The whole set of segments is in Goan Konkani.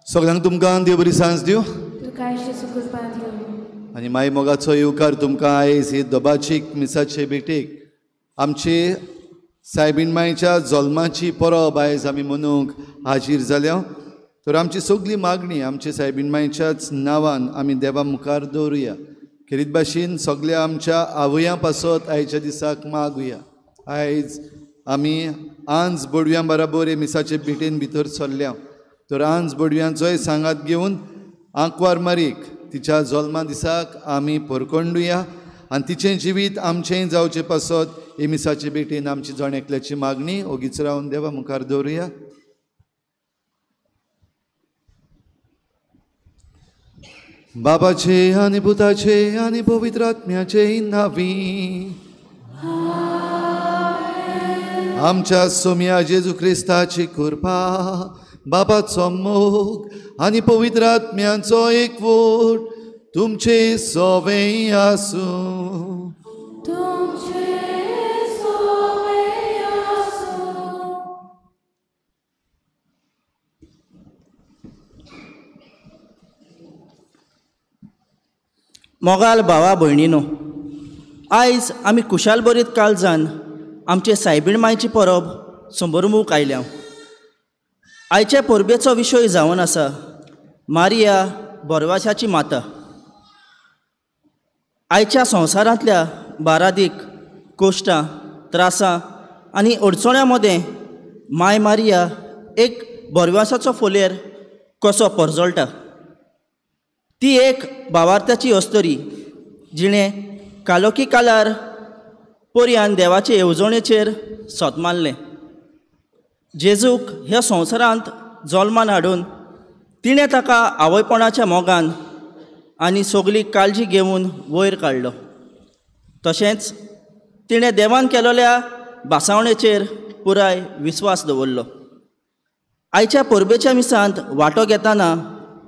सगळ्यांक तुमकां देव बरी सांज दिवं आनी माय मोगाचो येवकार तुमकां आयज ही दोबाचीक मिसाचे भेटेक आमचे सायबीण मायच्या जल्माची परब आयज आमी मनोवंक हाजीर जाल्या. तर आमची सगळी मागणी आमचे सायबीण मायच्याच नांवान आमी देवा मुखार दवरुया. खेरीत भाशेन सगळ्या आमच्या आवयां पासत आयच्या दिसाक मागुया. आयज आमी आंज बोडव्यां बराबर हे मिसाचे भेटेन भितर सरल्या. तर आंज बोडव्यांचोय सांगात घेवन आंकवार मारीक तिच्या जल्मा दिसाक आमी परकोंडुया आनी तिचें जिवीत आमचेंय जावचें पासत ही मिसाची भेटीन आमची जण एकल्याची मागणी ओगीच रावन देवा मुखार दवरुया. बाबाचे आनी पुताचे आनी पवित्र आत्म्याचे नांवी आमच्या सोम्या जेजू क्रिस्ताची कृपा, बाबाचो मोग आनी पवित्र आत्म्यांचो एकवट तुमचे सवे आसूं. मोगाल भावा भयणीनो, आयज आमी कुशालबरीत काळजान आमचे सायबीण मायची परब संबरमूक आयल्या. आयचे परबेचो विशय जावन आसा मारिया बोरवाशाची माता. आयच्या संवसारांतल्या बारादीक कोश्टां, त्रासां आनी अडचण्यां मदें माय मारिया एक बोरवासाचो फोलेर कसो परजळटा. ती एक भावार्थ्याची अस्तरी जिणें कालोकी कालार पोरयान देवाचे येवजणेचेर सोत मारलें. जेजूक ह्या संवसारांत जल्मान हाडून तिणें ताका आवयपणाच्या मोगान आनी सगली काळजी घेवन वयर काडलो. तशेंच तिणें देवान केलोल्या भासावणेचेर पुराय विस्वास दवरलो. आयच्या परबेच्या मिसांत वांटो घेतना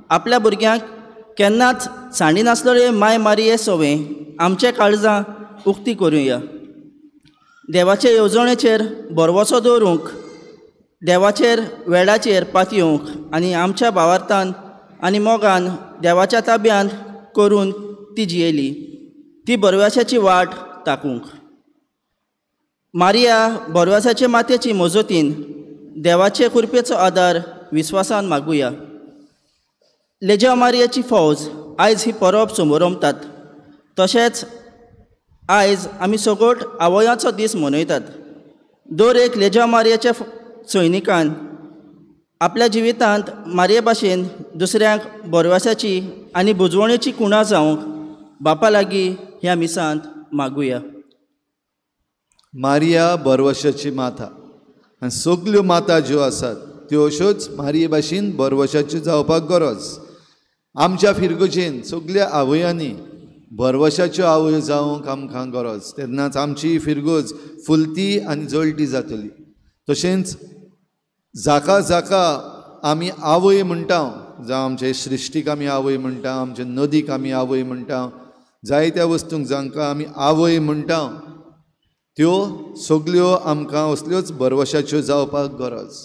आपल्या भुरग्यांक केन्नाच सांडिनासलेले माय मारिये सोवें आमचे काळजां उक्ती करुया. देवाचे येवजणेचेर भरवसो दवरूंक, देवाचेर वेळाचेर पातयेवंक आनी आमच्या भावार्थान आनी मोगान देवाच्या ताब्यांत करून ती जियेली ती बरवासाची वाट ताकूंक. मारिया बरवासाचे मातेची मजतीन देवाचे कृपेचो आदार विस्वासान मागुया. लेज्या मारियाची फौज आयज ही परब समोरमतात. तशेंच आयज आमी सगट आवयांचो दीस मनयतात. दर एक लेज्या मारियाच्या सैनिकान आपल्या जिवितांत मारिये भाशेन दुसऱ्यांक बरवासाची आनी बुजवणेची कुणा जावंक बापा लागीं ह्या मिसांत मागुया. मारिया बरवशाची माता आनी सगल्यो माता ज्यो आसात त्यो अश्योच मारिये भाशेन बरवशाच्यो जावपाक गरज. आमच्या फिरगोजेन सगल्या आवयांनी भरवशाच्यो आवयो जावंक आमकां गरज, तेन्नाच आमची फिरगोज फुलती आनी जळटी जातली. तशेंच जाका जाका आमी आवय म्हणटा, जावं आमचे सृश्टीक आमी आवय म्हणटा, आमचे नदीक आमी आवय म्हणटा, जायत्या वस्तूंक जांकां आमी आवय म्हणटा त्यो सगल्यो आमकां असल्योच भरवशाच्यो जावपाक गरज.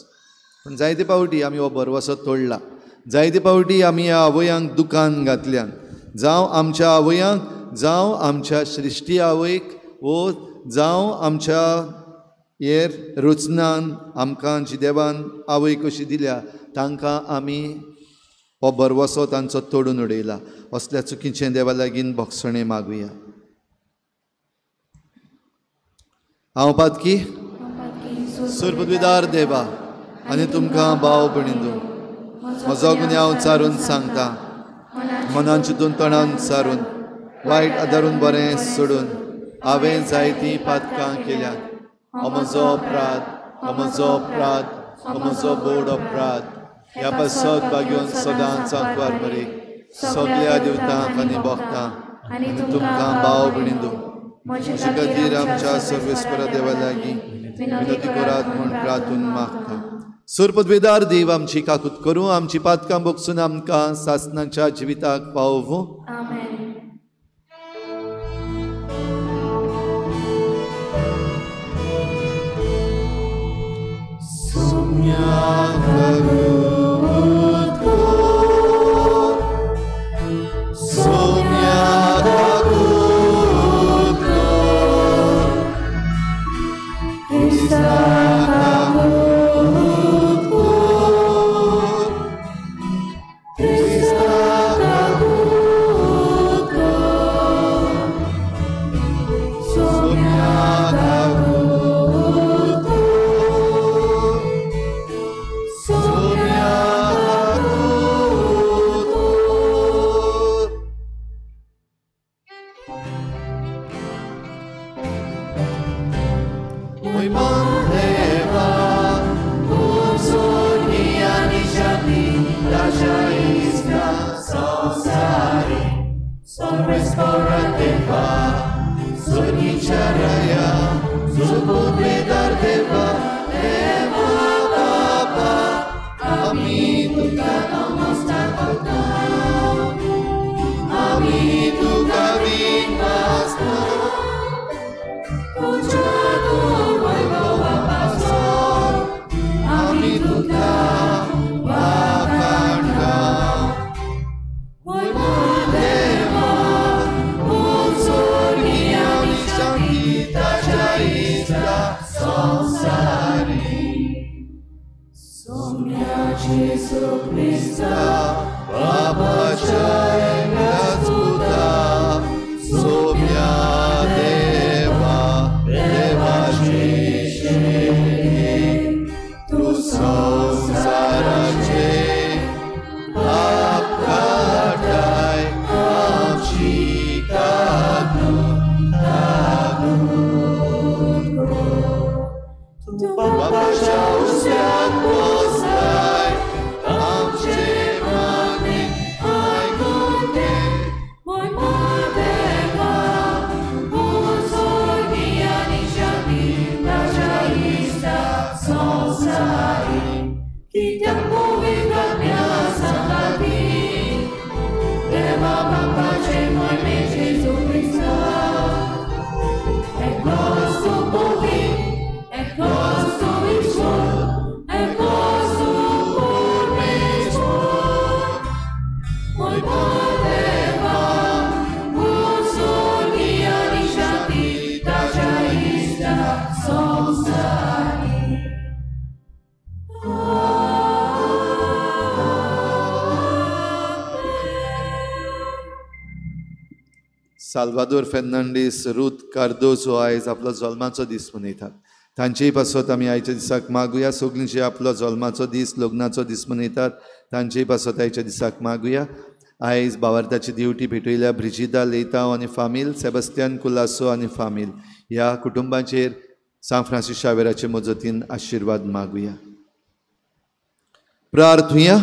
पूण जायते पावटी आमी हो भरवसो तोडला, जायते पावटी आमी ह्या आवयांक दुकान घातल्यान, जावं आमच्या आवयांक, जावं आमच्या सृश्टी आवयक, वो जावं आमच्या हे रचनान आमकां जी देवान आवय कशी दिल्या तांकां आमी हो भरवसो तांचो तोडून उडयला. असल्या चुकीचें देवा लागीं भोगसणें मागुया. हांव पातकी सुरपदवीदार देवा आनी तुमकां भाव भयणींनो म्हजो गुन्यांव चारून सांगता, मनान चिंतून तणान सारून वायट आदारून बरें सोडून हांवें जायतीं पातकां केल्यात. हो म्हजो अपराध, हो म्हजो अपराध, हो म्हजो बोड अपराध. ह्या पासत बागेवन सदांच आंकवार मरीक सगल्या देवतांक आनी भक्तांक आनी तुमकां भाव भयणींनो म्हजे खातीर आमच्या सर्वेस्परा देवा लागीं विनती करात म्हूण प्रार्थून मागता. सुरपदवेदार देव आमची काकूत करूं, आमची पातकां भोगसून आमकां सासनाच्या जिविताक पावोवं. So धुता पाखांडा देवा उजोरी आनी शांती ताच्या इश्टा संवसारी सोम्या जेजू क्रिस्ता बापाच्या एकल्याच पुता सोम्या देवा देवाची शेणी तूं संवसाराचे पाप काडटाय आमची काकूट तूं बापाच्या उस्याक बसताय आमचे मागणें आयकून घे. देवा उजोरी आनी शांती ताच्या इश्टा संवसारी कित्याक पवित्र आत्म्या सांगाती देवा बापाचे मोहिमे जेजू क्रिस्ता एकलोच तूं पवित्र एकलोच तूं ईश्वर एकलोच तूं परमेश्वर देवा उजोरी आनी शांती ताच्या इश्टा संवसारी. साल्वादोर फेर्नांडीस, रूथ कार्दोजो आयज आपलो जल्माचो दीस मनयतात. तांचेय पासत आमी आयच्या दिसाक मागुया. सगळीं जे आपलो जल्माचो दीस, लग्नाचो दीस मनयतात तांचेय पासत आयच्या दिसाक मागुया. आयज बावार्थाची दिवटी भेटयल्या ब्रिजिदा लेतांव आनी फामील, सेबस्तियान कुलासो आनी फामील ह्या कुटुंबाचेर सांत फ्रांसीस शावेराचे मजतीन आशिर्वाद मागुया. प्रार्थुया.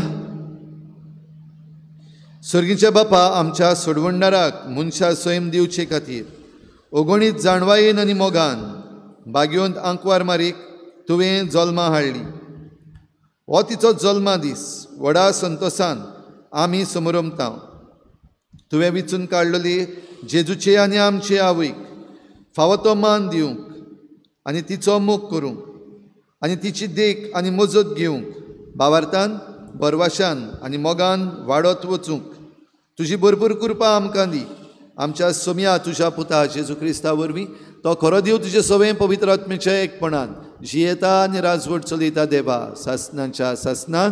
सर्गीच्या बापा, आमच्या सोडवणदाराक मनशा सैम दिवचे खातीर अगणीत जाणवायेन आनी मोगान बागयोंत आंकवार मारीक तुवें जल्मा हाडली. हो तिचो जल्मा दीस व्हडा संतोसान आमी समरमता. तुवें विचून काडलेली जेजूचे आनी आमचे आवयक फावो तो मान दिवंक आनी तिचो मोग करूंक आनी तिची देख आनी मजत घेवंक बावार्थान, बरवाशान आनी मोगान वाडत वचूंक तुजी भरपूर कृपा आमकां दी. आमच्या सोम्या तुज्या पुता जेजू क्रिस्ता वरवीं तो खरो देव तुजे सवें पवित्र आत्म्याच्या एकपणान जियेता आनी राजवट चलयता देवा सासनाच्या सासना.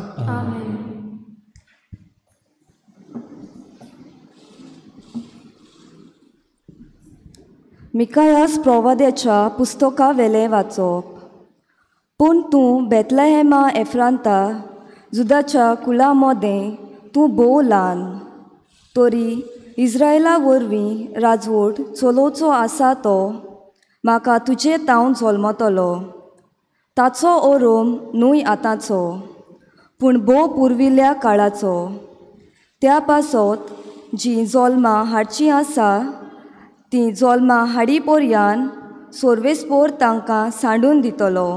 मिकायास प्रवाद्याच्या पुस्तका वेलें वाचप. पूण तूं बेतलहेमा एफ्रांता जुदाच्या कुळा मदें तूं भोव ल्हान, तरी इस्रायला वरवीं राजवट चलोवचो आसा तो म्हाका तुजे तावन जल्मतलो. ताचो ओरोम न्हय आतांचो पूण भोव पुर्विल्ल्या काळाचो. त्या पासत जीं जल्मां हाडचीं आसा तीं जल्मां हाडी पर्यान सोर्वेस्पोर तांकां सांडून दितलो.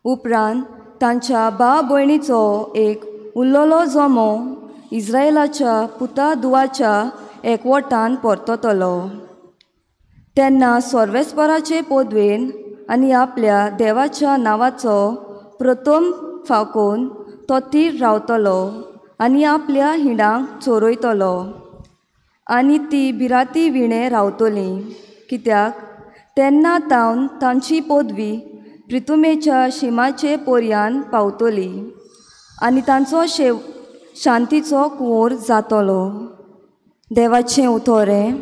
उपरांत तांच्या भाव भयणीचो एक उरलेलो जमो इस्रायलाच्या पुता दुवाच्या एकवटान परततलो. तेन्ना सर्वेस्पराचे पदवेन आनी आपल्या देवाच्या नांवाचो प्रथम फावकोन तो थीर रावतलो आनी आपल्या हिंडांक चोरयतलो आनी ती भिरांती विणें रावतली. कित्याक तेन्ना तावन तांची पदवी प्रितुमेच्या शिमाचे पोरयान पावतली आनी तांचो शांतीचो कुंवर जातलो. देवाचें उतोरें.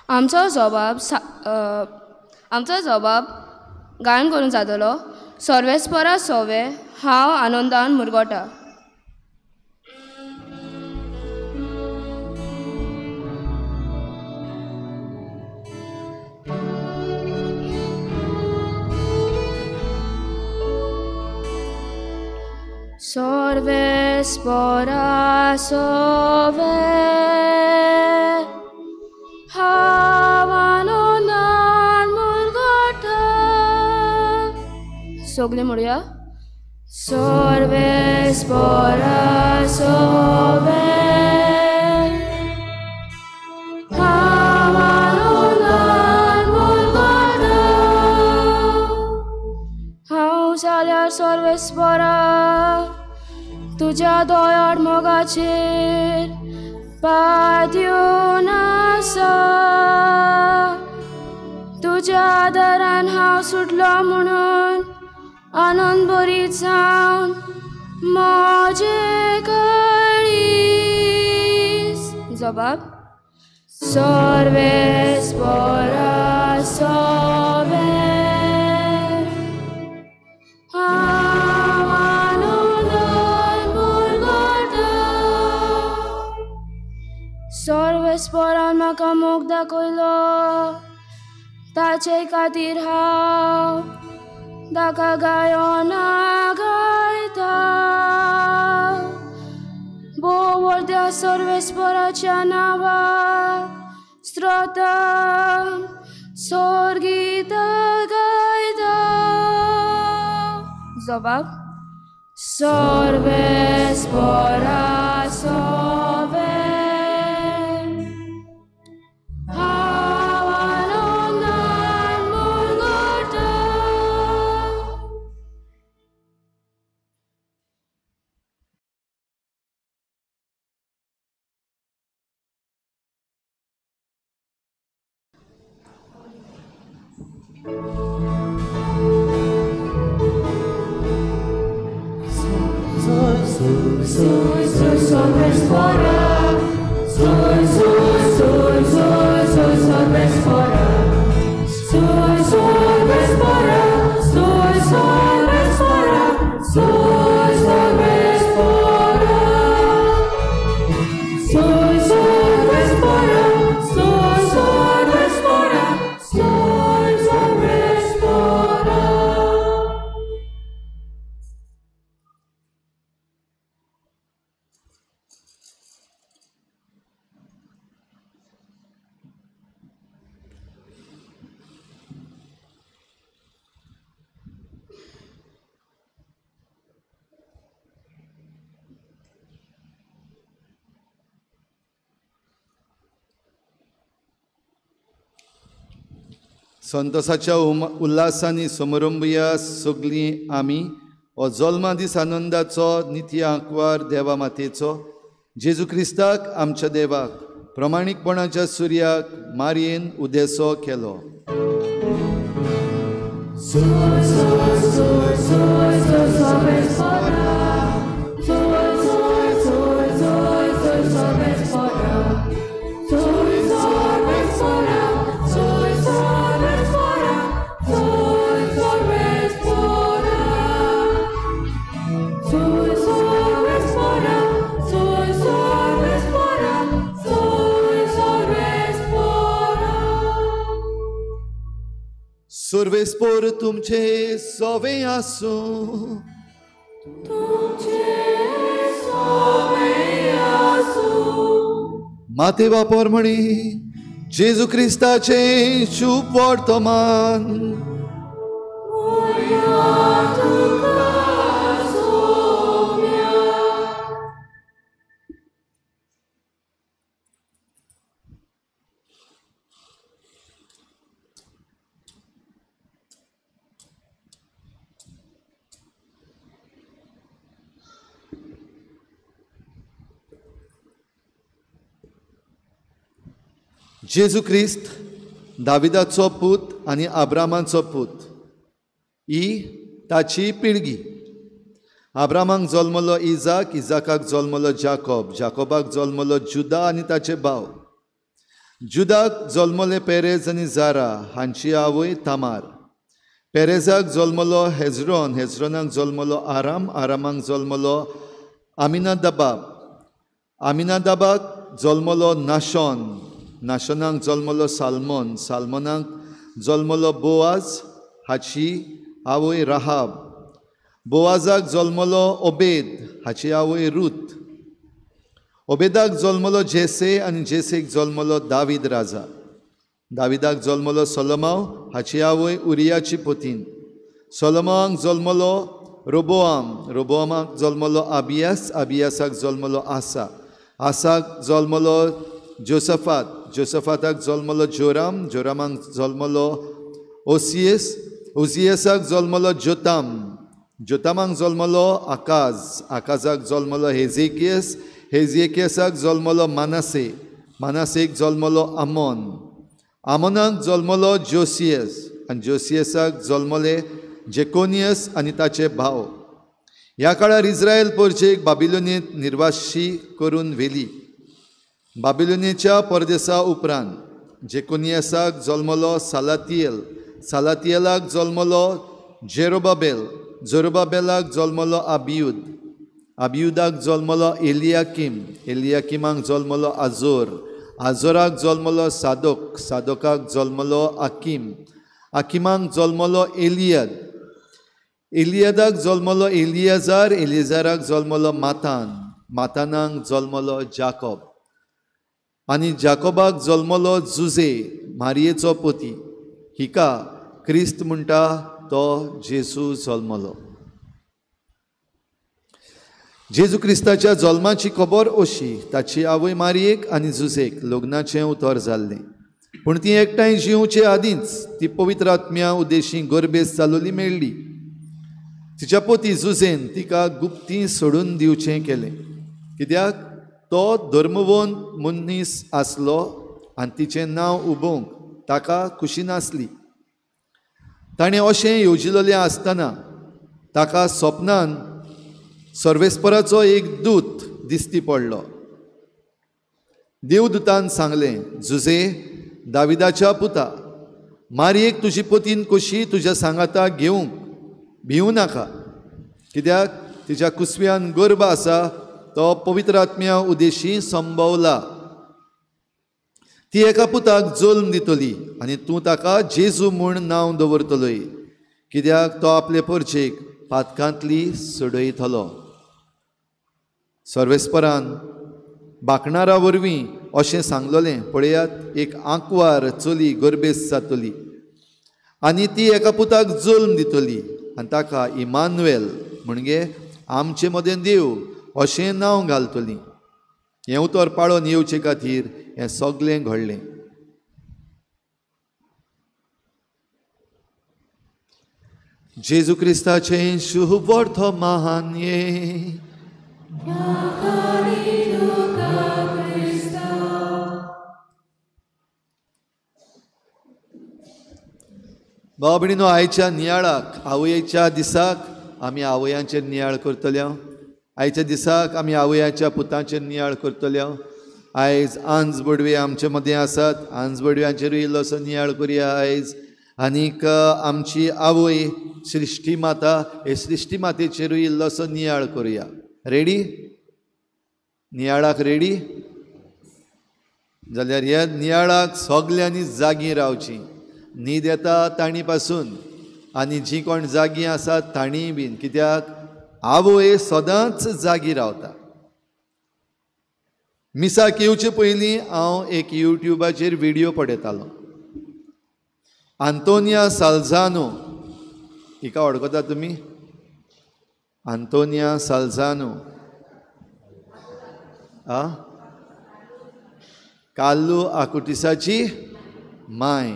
आमचो जबाब गायन करून जातलो. सर्वेस्परा सोवे हांव आनंदान मुरगोटा. सर्वेस्परा सोवे हांव आनंदान मुरगोटा. सगळीं म्हणया. सर्वेस्परा सोवे हांव आनंदान मुरगोटा. हांव जाल्यार सर्वेस्परा तुज्या दोयाळ मोगाचेर पातयेवन आसा. तुज्या आदारान हांव सुटलो म्हणून आनंद बरीत जावन म्हजे कळीस. जबाब सर्वेस्परा सोवे हांव आनंदान मुरगोटा. सर्वेस्परान म्हाका मोग दाखयलो ताचे खातीर हांव ताका गायना गायता. भोव व्हडल्या सर्वेस्पराच्या नांवाक स्तोत्रां स्वर्गीतां गायता. जबाब सर्वेस्परा सोवे हांव आनंदान मुरगोटा. Soy, soy, सर्वेस्परा. Soy, soy, soy, soy, soy, सर्वेस्परा. Soy, सर्वेस्परा. Soy, सर्वेस्परा. Soy, सर्वेस्परा. Soy, सर्वेस्परा. Soy, सर्वेस्परा. Soy, सर्वेस्परा. संतोषाच्या उल्हासांनी समारंभया सगळीं आमी हो जल्मा दीस आनंदाचो नित्य आंकवार देवा मातेचो जेजू क्रिस्ताक आमच्या देवाक प्रमाणीकपणाच्या सुर्याक मारयेन उदेसो केलो. Soy, soy, soy, soy, soy, सर्वेस्परा. Soy, soy, soy, soy, soy, सर्वेस्परा. Soy, सर्वेस्परा. Soy, सर्वेस्परा. Soy, सर्वेस्परा. Soy, सर्वेस्परा. Soy, सर्वेस्परा. Soy, सर्वेस्परा. सर्वेस्पर तुमचे सोवे आसूं. तुमचे सोवे आसूं. माते वापर म्हणी जेजू क्रिस्ताचे शुभ वर्तमान. मोरया तुका सोम्या. जेजू क्रिस्त दाविदाचो पूत आनी आब्रामाचो पूत ही ताची पिळगी. आब्रामाक जल्मलो इजाक, इजाकाक जल्मलो जाकोब, जाकोबाक जल्मलो जुदा आनी ताचे भाव. जुदाक जल्मले पेरेज आनी जारा हांची आवय तामार. पेरेजाक जल्मलो हेजरोन, हेजरोनाक जल्मलो आराम, आरामाक जल्मलो आमिनादाबाब, आमिनादाबाक जल्मलो नाशोन, नाशोनाक जल्मलो साल्मोन, साल्मोनाक जल्मलो बोआज हाची आवय राहाब, बोआजाक जल्मलो ओबेद हाची आवय रूत, ओबेदाक जल्मलो जेसे आनी जेसेक जल्मलो दावीद राजा, दाविदाक जल्मलो सोलोमाव हाची आवय उरियाची पतीन, सोलोमावाक जल्मलो रोबोआम, रोबोआमाक जल्मलो आबियास, आबियासाक जल्मलो आसा, आसाक जल्मलो जोसफात, जोसफाताक जल्मलो जोराम, जोरामाक जल्मलो ओसियस, ओसियसाक जल्मलो जोताम, जोतामाक जल्मलो आकाज, आकाजाक जल्मलो हेजेकियस, हेजेकियसाक जल्मलो मानासे, मानासेक जल्मलो आमोन, आमोनाक जल्मलो जोसियस आनी जोसियसाक जल्मले जेकोनियस आनी ताचे भाव. ह्या काळार इस्रायल पोरचेक बाबिलोनींत निर्वाशी करून व्हेली. बाबिलोनीच्या परदेसा उपरांत जेकोनियसाक जल्मलो सालातियल, सालातियलाक जल्मलो जेरोबाबेल, जोरोबाबेलाक जल्मलो आबियुद, आबियुदाक जल्मलो एलियाकीम, एलियाकिमाक जल्मलो आजोर, आजोराक जल्मलो सादोक, सादोकाक जल्मलो आकीम, आकिमाक जल्मलो एलियद, एलियदाक जल्मलो एलियाजार, एलियाजाराक जल्मलो मातान, मातानाक जल्मलो जाकोब आनी जाकोबाक जल्मलो जुजे मारियेचो पती. हिका क्रिस्त म्हणटा तो जेजू जल्मलो. जेजू क्रिस्ताच्या जल्माची खबर अशी, ताची आवय मारियेक आनी जुजेक लग्नाचें उतर जाल्लें, पूण ती एकठांय जिवचे आदींच ती पवित्र आत्म्या उद्देशी गर्भेस चालवली मेळ्ळी. तिच्या पती जुजेन तिका गुप्ती सोडून दिवचें केलें, कित्याक तो धर्मवंत मनीस आसलो आनी तिचें नांव उबोवंक ताका खुशी नासली. ताणें अशें येवजिलेलें आसतना ताका सपनान सर्वेस्पराचो एक दूत दिश्टी पडलो. देवदूतान सांगलें, जुजे दाविदाच्या पुता, मारियेक तुजी पतीन कशी तुज्या सांगाता घेवंक भिवूं नाका, कित्याक तिच्या कुसव्यान गर्भ आसा तो पवित्र आत्म्या उद्देशी संभवला. ती एका पुताक जल्म दितली आनी तूं ताका जेजू म्हूण नांव दवरतलोय, कित्याक तो आपले पोरचेक पातकांतली सोडयतलो. सर्वेस्परान बाकणारा वरवीं अशें सांगलोलें, पळयात एक आंकवार चली गर्भेस जातली आनी ती एका पुताक जल्म दितली आनी ताका इमानुएल म्हणजे आमचे मदें देव अशें नांव घालतली. हें उतर पाळोन येवचे खातीर हें सगळें घडलें. जेजू क्रिस्ताचें शुभ महान ये. भाव भयणीनो, आयच्या नियाळाक, आवयच्या दिसाक आमी आवयांचेर नियाळ करतले. आयच्या दिसाक आमी आवयाच्या पुतांचेर नियाळ करतले. आयज आंज बडवे आमचे मदें आसात, आंज बडव्यांचेरूय इल्लोसो नियाळ करुया आयज. आनीक आमची आवय सृश्टी माता, हे सृश्टी मातेचेरूय इल्लोसो नियाळ करुया. रेडी? नियाळाक रेडी जाल्यार ह्या नियाळाक सगल्यांनी जागीं रावची. न्हीद येता तांणी पासून आनी जीं कोण जागीं आसात तांणीय बीन, कित्याक आवय सदांच जागी रावता. मिसाक येवचे पयलीं हांव एक युट्युबाचेर व्हिडियो पळयतालो. आंतोनिया साल्झानो, हिका वळखता तुमी? आंतोनिया साल्झानो, आ कार्लो आकुटिसाची माय.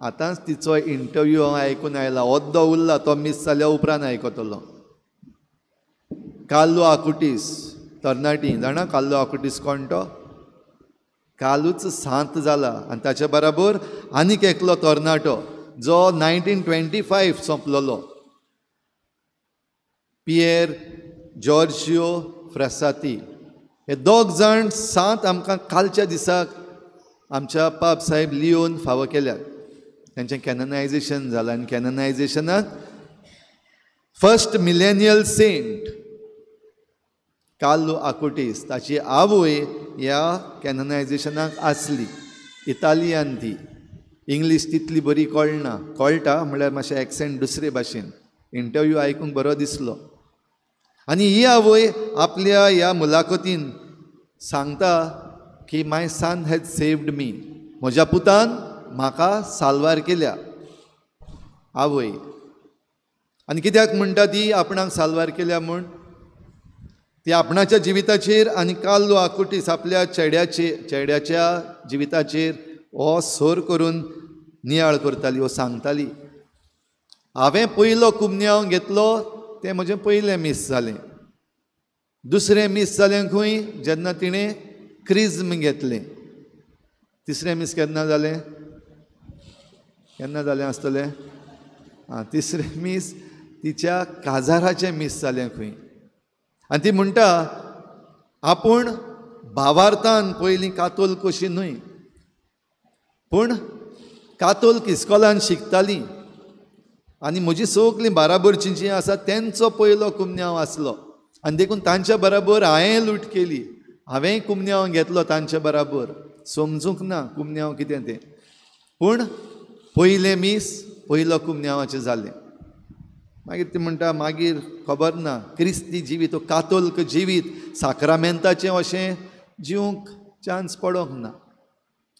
आतांच तिचो इंटरव्यू हांव आयकून आयला, अर्दो उरला तो मीस जाल्या उपरांत आयकतलो. कार्लो आकुटीस तरणाटी जाणा, कार्लो आकुटीस कोण तो? कालूच सांत जाला आनी ताचे बराबर आनीक एकलो तरणाटो जो 1925 सोंपलेलो, पियर जॉर्जियो फ्रासाती. हे दोग जाण सांत आमकां कालच्या दिसाक आमच्या पाप साहेब लियोन फावो केल्यात. तांचें कॅननायजेशन जालां आनी कॅननायजेशनाक first millennial saint Carlo Acutis, ताची आवय ह्या कॅननायजेशनाक आसली. इतालियन ती, इंग्लीश तितली बरी कळना, कळटा म्हळ्यार मातशें एक्सेंट दुसरे भाशेन. इंटरव्यू आयकूंक बरो दिसलो. आनी ही आवय आपल्या ह्या मुलाखतीन सांगता की my son has saved me, म्हज्या पुतान म्हाका साल्वार केल्या. आवय आनी कित्याक म्हणटा ती आपणाक साल्वार केल्या म्हूण? ती आपणाच्या जिविताचेर आनी कार्लो आकुटीस आपल्या चेड्याच्या जिविताचेर हो सोर करून नियाळ करताली, हो सांगताली, हांवें पयलो कुमन्यांव घेतलो तें म्हजें पयलें मीस जालें. दुसरें मीस जालें खंय? जेन्ना तिणें क्रिज्म घेतलें. तिसरें मीस केन्ना जालें? केन्ना जालें आसतलें? आं, तिसरें मीस तिच्या काजाराचें मीस जालें खंय. आनी ती म्हणटा आपूण भावार्थान पयलीं कातोल कशी न्हय, पूण कातोल्क इस्कोलान शिकताली आनी म्हजी सगळीं बाराबरचीं जीं आसा तेंचो पयलो कुमन्यांव आसलो आनी देखून तांच्या बराबर हांवें लूट केली, हांवें कुमन्यांव घेतलो तांचे बराबर. समजूंक ना कुमन्यांव कितें तें, पूण पयलें मीस पयलो कुमन्यांवाचें जालें. मागीर ती म्हणटा मागीर खबर ना क्रिस्ती जिवीत, कातोल्क जिवीत, साक्रामेंताचें अशें जिवंक चान्स पडोंक ना.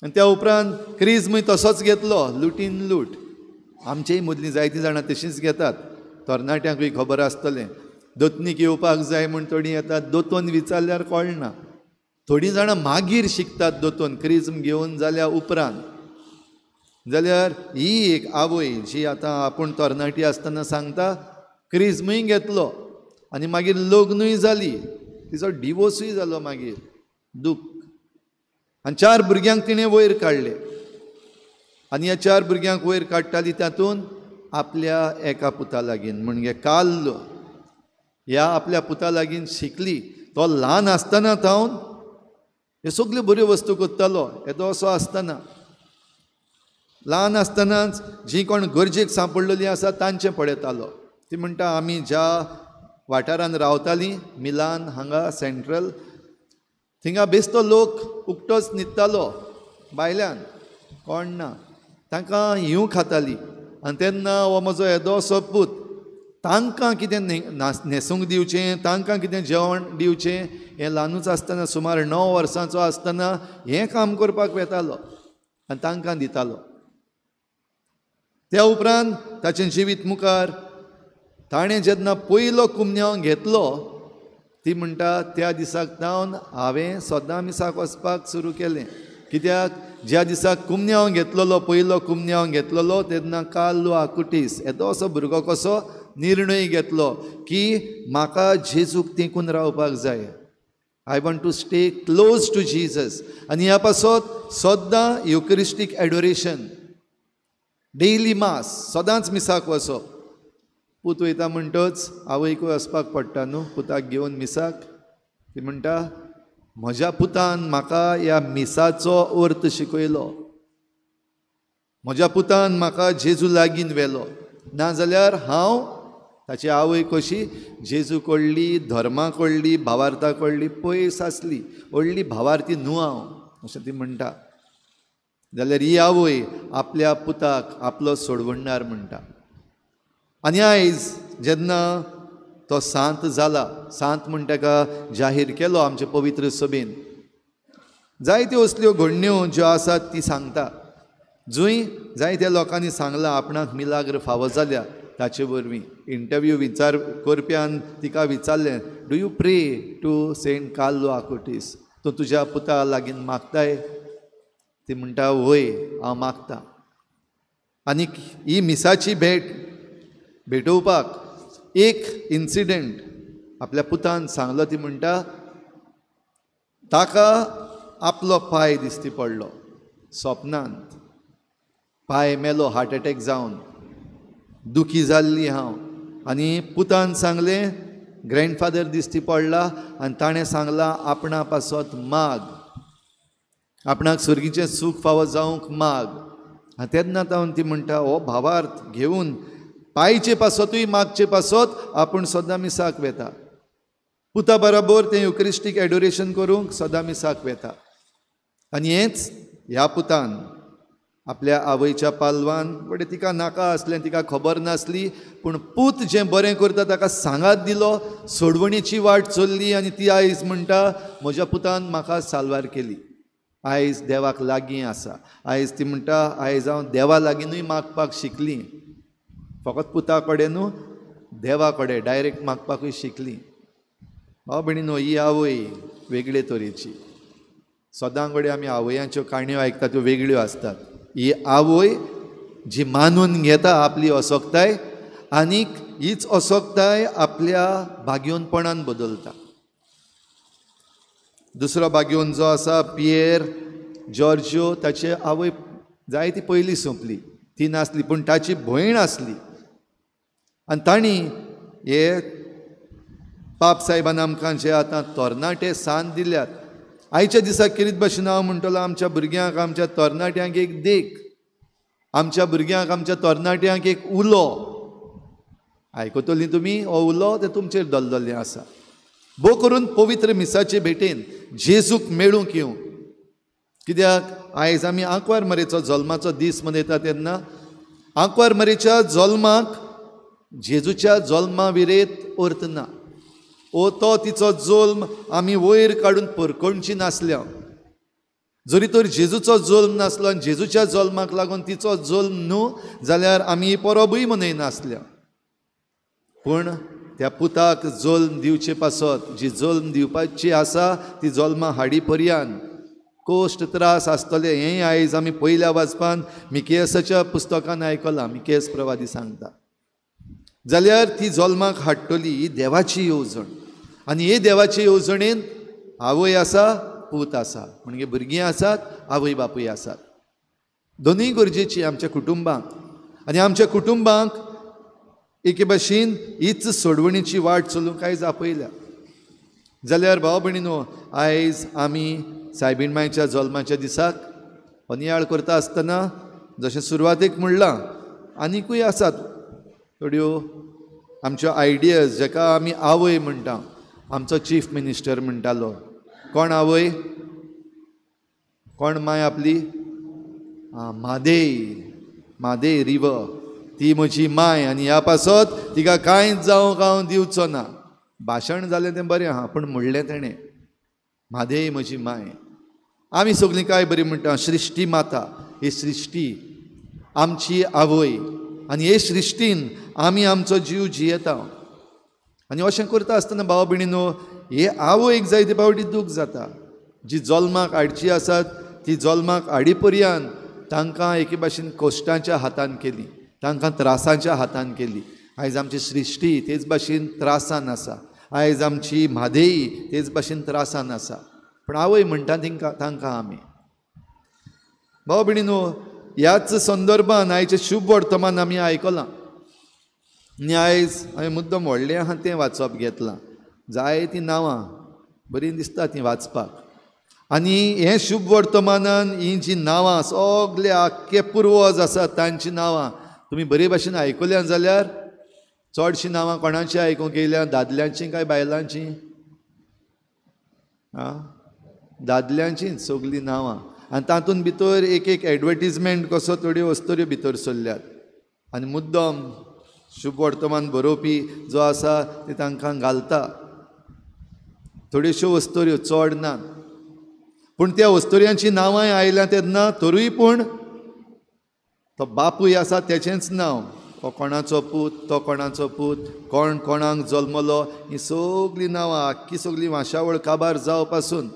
आनी त्या उपरांत क्रिज्मूय तसोच घेतलो, लुटीन लूट. आमचेय मदलीं जायतीं जाणां तशींच घेतात, तरणाट्यांकूय खबर आसतलें. दोतनीक येवपाक जाय म्हूण थोडीं येतात, दोतोन विचारल्यार कळना. थोडीं जाणां मागीर शिकतात दोतोन, क्रिज्म घेवन जाल्या उपरांत. जाल्यार ही एक आवय जी आतां आपूण तरणाटी आसतना सांगता क्रिज्मूय घेतलो आनी मागीर लग्नूय जाली, तिचो डिवोर्सूय जालो मागीर, दूख. आनी 4 भुरग्यांक तिणें वयर काडले आनी ह्या 4 भुरग्यांक वयर काडटाली तातूंत आपल्या एका पुता लागीं, म्हणजे कार्लो ह्या आपल्या पुता लागीं शिकली. तो ल्हान आसतना थावन ह्यो सगल्यो बऱ्यो वस्तू करतालो. येदो असो आसतना, ल्हान आसतनाच जीं कोण गरजेक सांपडलेलीं आसा तांचें पळयतालो. ती म्हणटा आमी ज्या वाठारान रावतालीं मिलान हांगा सेंट्रल, थिंगा बेस्तो लोक उकटोच न्हिदतालो भायल्यान, कोण ना, तांकां हिंव खाताली. आनी तेन्ना हो म्हजो येदोसो पूत तांकां कितें न्हेसूंक दिवचें, तांकां कितें जेवण दिवचें, हें ल्हानूच आसतना सुमार 9 वर्सांचो आसतना हें काम करपाक वेतालो आनी तांकां दितालो. त्या उपरांत ताचें जिवीत मुखार ताणें जेन्ना पयलो कुमन्यांव घेतलो, ती म्हणटा त्या दिसाक जावन हांवें सदां मिसाक वचपाक सुरू केलें. कित्याक? ज्या दिसाक कुमन्यांव घेतलेलो, पयलो कुमन्यांव घेतलेलो, तेन्ना कार्लो आकुटीस येदो असो भुरगो कसो निर्णय घेतलो की म्हाका जेजूक तेंकून रावपाक जाय, I want to stay close to Jesus. आनी ह्या पासत सद्दां युकरिस्टीक एडोरेशन, डेली मास, सदांच मिसाक वचप. पूत वयता म्हणटच आवयकूय वचपाक पडटा न्हू पुताक घेवन मिसाक. ती म्हणटा म्हज्या पुतान म्हाका ह्या मिसाचो अर्थ शिकयलो, म्हज्या पुतान म्हाका जेजू लागीं व्हेलो, नाजाल्यार हांव ताची आवय कशी जेजू कडली, धर्मा कडली, भावार्था कडली पयस आसली, व्हडली भावार्थी न्हू हांव, अशें ती म्हणटा. जाल्यार ही आवय आपल्या पुताक आपलो सोडवणदार म्हणटा. आनी आयज जेन्ना तो सांत जाला, सांत म्हूण ताका जाहीर केलो आमचे पवित्र सभेन, जायत्यो असल्यो घडण्यो ज्यो आसात ती सांगता. जंय जायत्या लोकांनी सांगलां आपणाक मिलाग्र फावो जाल्या ताचे वरवीं. इंटरव्यू विचार करप्यान तिका विचारलें, do you pray to Saint Carlo Acutis, तूं तुज्या पुता लागीं मागताय? ती म्हणटा वय हांव मागता. आनी ही मिसाची भेट भेटोवपाक एक इन्सिडंट आपल्या पुतान सांगलो. ती म्हणटा ताका आपलो पांय दिश्टी पडलो सपनांत, पांय मेलो हार्ट एटॅक जावन, दुखी जाल्ली हांव. आनी पुतान सांगलें ग्रँडफादर दिश्टी पडला आनी ताणें सांगलां आपणा पासत माग, आपणाक सर्गीचें सूख फावो जावंक माग. आनी तेन्ना तावन ती म्हणटा हो भावार्थ घेवन पांयचे पासतूय मागचे पासत आपूण सदां मिसाक वेता, पुता बराबर तें युक्रिस्टीक एडोरेशन करूंक सदां मिसाक वेता. आनी हेंच ह्या पुतान आपल्या आवयच्या पालवान, बट तिका नाका आसलें, तिका खबर नासली, पूण पूत जें बरें करता ताका सांगात दिलो, सोडवणीची वाट चल्ली. आनी ती आयज म्हणटा म्हज्या पुतान म्हाका साल्वार केली, आयज देवाक लागीं आसा. आयज ती म्हणटा आयज हांव देवा लागींनूय मागपाक शिकली, फकत पुता कडेन न्हू, देवा कडेन डायरेक्ट मागपाकूय शिकली. भाव भयणीनो, ही आवय वेगळे तरेची. सदां कडेन आमी आवयांच्यो काणयो आयकता त्यो वेगळ्यो आसतात. ही आवय जी मानून घेता आपली असक्ताय आनीक हीच असक्ताय आपल्या भाग्योनपणान बदलता. दुसरो भाग्योन जो आसा पियर जॉर्जियो, ताची आवय जायती पयलीं सोंपली, ती नासली, पूण ताची भयण आसली. आनी तांणी हे पाप साहेबान आमकां जे आतां तरणाटे सांत दिल्यात, आयच्या दिसा किरीत भाशेन हांव म्हणटलो आमच्या भुरग्यांक, आमच्या तरणाट्यांक एक देख, आमच्या भुरग्यांक, आमच्या तरणाट्यांक एक उलो. आयकतलीं तुमी हो उलो, तें तुमचेर दलदल्लें आसा. भोव करून पवित्र मिसाचे भेटेन जेजूक मेळूंक येवं. कित्याक आयज आमी आंकवार मरेचो जल्माचो दीस मनयता तेन्ना आंकवार मरेच्या जल्माक जेजूच्या जल्मा विरेत अर्थ ना. ओ तो तिचो जल्म आमी वयर काडून परकोणची नासल्या. जरी तर जेजूचो जल्म नासलो आनी जेजूच्या जल्माक लागून तिचो जल्म न्हू जाल्यार आमी परबूय मनयनासल्या. पूण त्या पुताक जल्म दिवचे पासत जी जल्म दिवपाची आसा ती जल्मा हाडी पर्यान कोश्ट त्रास आसतले हेंय आयज आमी पयल्या वाचपान मिकेसाच्या पुस्तकान आयकलां. मिकेस प्रवादी सांगता जाल्यार ती जल्माक हाडटली ही देवाची येवजण. आनी हे देवाचे येवजणेन आवय आसा, पूत आसा, म्हणजे भुरगीं आसात, आवय बापूय आसात. दोनूय गरजेची आमच्या कुटुंबांक. आनी आमच्या कुटुंबांक एके भाशेन हीच सोडवणीची वाट चलूंक आयज आपयल्या. जाल्यार भाव भयणीनो, आयज आमी सायबीण मायच्या जल्माच्या दिसाक हो नियाळ करता आसतना जशें सुरवातेक म्हणलां, आनिकूय आसात थोड्यो आमच्यो आयडियाज जाका आमी आवय म्हणटा. आमचो चीफ मिनिस्टर म्हणटालो, कोण आवय, कोण माय आपली? म्हादेय, म्हादेय रिवर, ती म्हजी माय आनी ह्या पासत तिका कांयच जावंक हांव दिवचो ना. भाशण जालें तें बरें आहा, पूण म्हणलें तेणें म्हादेय म्हजी माय. आमी सगळीं काय बरी म्हणटा सृश्टी माता, ही सृश्टी आमची आवय आनी हे सृश्टीन आमी आमचो जीव जियेता. आनी अशें करता आसतना भाव भयणीनो, हे आवयक जायते फावटी दूख जाता. जी जल्माक हाडची आसात ती जल्माक हाडी पर्यंत तांकां एके भाशेन कश्टांच्या हातान केली, तांकां त्रासांच्या हातान केली. आयज आमची सृश्टी तेच भाशेन त्रासान आसा, आयज आमची म्हादेई तेच भाशेन त्रासान आसा, पूण आवय म्हणटा तांकां आमी. भाव भयणीनो, ह्याच संदर्भान आयचें शुभ वर्तमान आमी आयकलां आनी आयज हांवें मुद्दम व्हडलें आहा तें वाचप घेतलां. जायतीं नांवां बरीं दिसता तीं वाचपाक. आनी हें शुभ वर्तमानान हीं जीं नांवां सगळे आख्खे पुर्वज आसात तांचीं नांवां तुमी बरे भाशेन आयकल्या जाल्यार चडशीं नांवां कोणाचीं आयकूंक येयल्या? दादल्यांचीं काय बायलांचीं? आं, दादल्यांचींच सगळीं नांवां. आनी तातूंत भितर एक एक एडवर्टीजमेंट कसो थोड्यो वस्तुऱ्यो भितर सरल्यात. आनी मुद्दम शुभ वर्तमान बरोवपी जो आसा ते तांकां घालता थोड्योश्यो वस्तुऱ्यो, चड ना, पूण त्या वस्तुऱ्यांचीं नांवांय आयल्या तेन्ना तरूय पूण तो बापूय आसा तेचेंच नांव, हो कोणाचो पूत, तो कोणाचो पूत, कोण कोणाक जल्मलो, हीं सगळीं नांवां आख्खी सगळीं वाशावळ काबार जावपासून.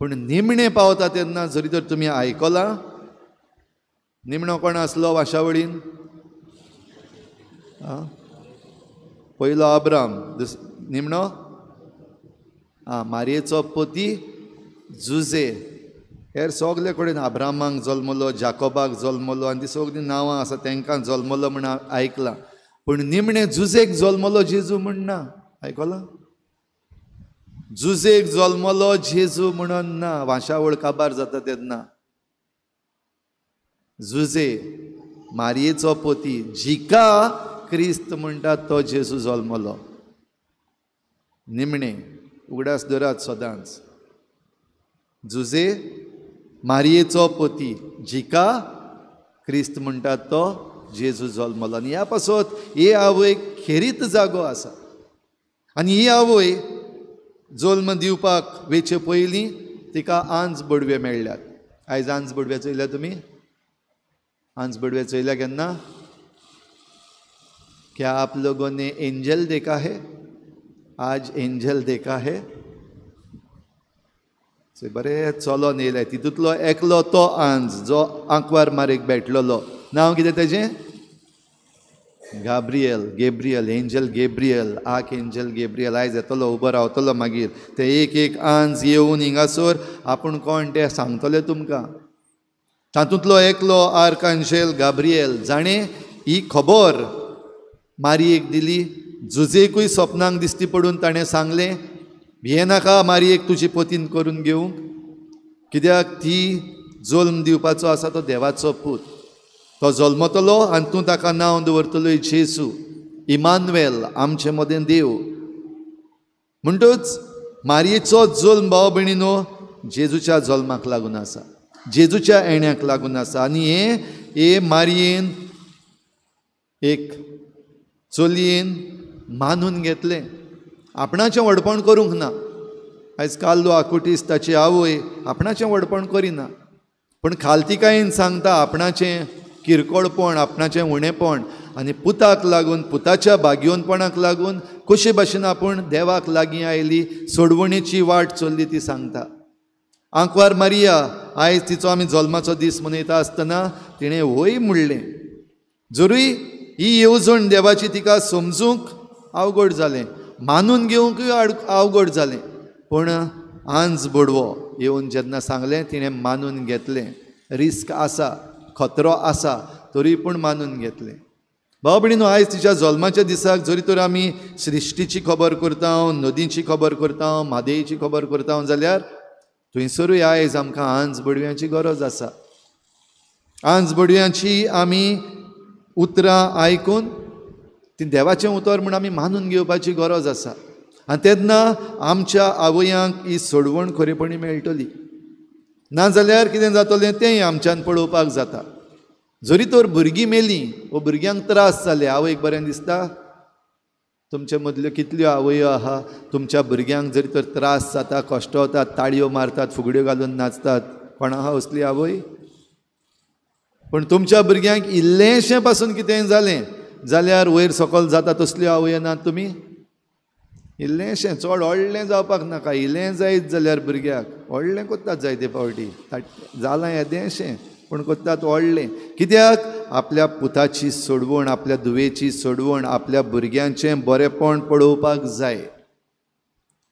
पूण निमणें पावता तेन्ना जरी तर तुमी आयकलां, निमणो कोण आसलो वाशावळीन? पयलो आब्राम, निमणो आं मारयेचो पती जुजे. हेर सगळे कडेन आब्रामाक जल्मलो, जाकोबाक जल्मलो आनी ती सगळीं नांवां आसा तांकां जल्मलो म्हण आयकलां, पूण निमणें जुजेक जल्मलो जेजू म्हण ना. आयकलां? जुजेक जल्मलो जेजू म्हणून ना. वाशावळ काबार जाता तेन्ना जुजे मारयेचो पती जिका क्रिस्त म्हणटा तो जेजू जल्मलो. निमणें उगडास दरात सदांच, जुजे मारयेचो पती जिका क्रिस्त म्हणटा तो जेजू जल्मलो. आनी ह्या पासत हे आवयक खेरीत जागो आसा. आनी ही आवय जल्म दिवपाक वेचे पयलीं तिका आंज बडवे मेळ्ळ्यात. आयज आंज बडवे चोयल्या तुमी? आंज बडवे चोयल्या केन्ना? क्या आप लोगों ने एंजल देखा है? आज एंजल देखा है? बरें चलोन येयले तितूंतलो एकलो तो आंज जो आंकवार मारीक भेटलेलो. नांव कितें तेजें? Gabriel, Gabriel, angel Gabriel, archangel Gabriel. आयज येतलो, उबो रावतलो. मागीर ते एक एक आंज येवन हिंगासर आपूण कोण ते सांगतले तुमकां. तातूंतलो एकलो आर्कांजेल गाब्रियल जाणें ही खबर मारयेक दिली. जुजेकूय सपनांक दिसती पडून ताणें सांगलें, भियेनाका मारयेक तुजी पोतीन करून घेवंक, कित्याक ती जल्म दिवपाचो आसा तो देवाचो पूत, तो जल्मतलो आनी तूं ताका नांव दवरतलो जेजू, इमानुएल, आमचे मदें देव. म्हणटूच मारयेचो जल्म भाव भयणीनो जेजूच्या जल्माक लागून आसा, जेजूच्या येण्याक लागून आसा. आनी हें हे मारयेन एक चलयेन मानून घेतलें, आपणाचें व्हडपण करूंक ना. आयज कार्लो आकुटीस ताची आवय आपणाचें व्हडपण करिना, पूण खालतिकायेन सांगता आपणाचें किरकोळपण, आपणाचें उणेपण, आनी पुताक लागून, पुताच्या भाग्योनपणाक लागून कशे भाशेन आपूण देवाक लागीं आयली, सोडवणेची वाट चल्ली ती सांगता. आंकवार मारिया आयज तिचो आमी जल्माचो दीस मनयता आसतना तिणें वय म्हणलें. जरूय ही येवजण देवाची तिका समजूंक अवघड जालें, मानून घेवंकूय अवघड जालें, पूण आंज बडवो येवन जेन्ना सांगलें तिणें मानून घेतलें. रिस्क आसा, खतरो आसा, तरी पूण मानून घेतलें. भाव भयणीनो, आयज तिच्या जल्माच्या दिसाक जरी तर आमी सृश्टीची खबर करता, नदीची खबर करता, म्हादेची खबर करता, जाल्यार थंयसरूय आयज आमकां आंज बडव्यांची गरज आसा. आंज बडव्यांची आमी उतरां आयकून ती देवाचें उतर म्हूण आमी मानून घेवपाची गरज आसा. आनी तेन्ना आमच्या आवयांक ही सोडवण खरेपणी मेळटली. नाजाल्यार कितें जातलें तेंय आमच्यान पळोवपाक जाता. जरी तर भुरगीं मेलीं वो भुरग्यांक त्रास जाले, आवयक बरें दिसता? तुमचे मदल्यो कितल्यो आवयो आहा तुमच्या भुरग्यांक जरी तर त्रास जाता, कश्ट वतात, ताळयो मारतात, फुगड्यो घालून नाचतात, कोण आहा असली आवय? पूण तुमच्या भुरग्यांक इल्लेंशें पासून कितेंय जालें जाल्यार वयर सकयल जाता तसल्यो आवयो नात तुमी? इल्लेंशें, चड व्हडलें जावपाक नाका, इल्लें जायत जाल्यार भुरग्याक व्हडलें कोत्तात जायते फावटी, जालां येदेंशें पूण कोत्तात व्हडलें. कित्याक? आपल्या पुताची सोडवण, आपल्या धुवेची सोडवण, आपल्या भुरग्यांचें बरेंपण पळोवपाक जाय.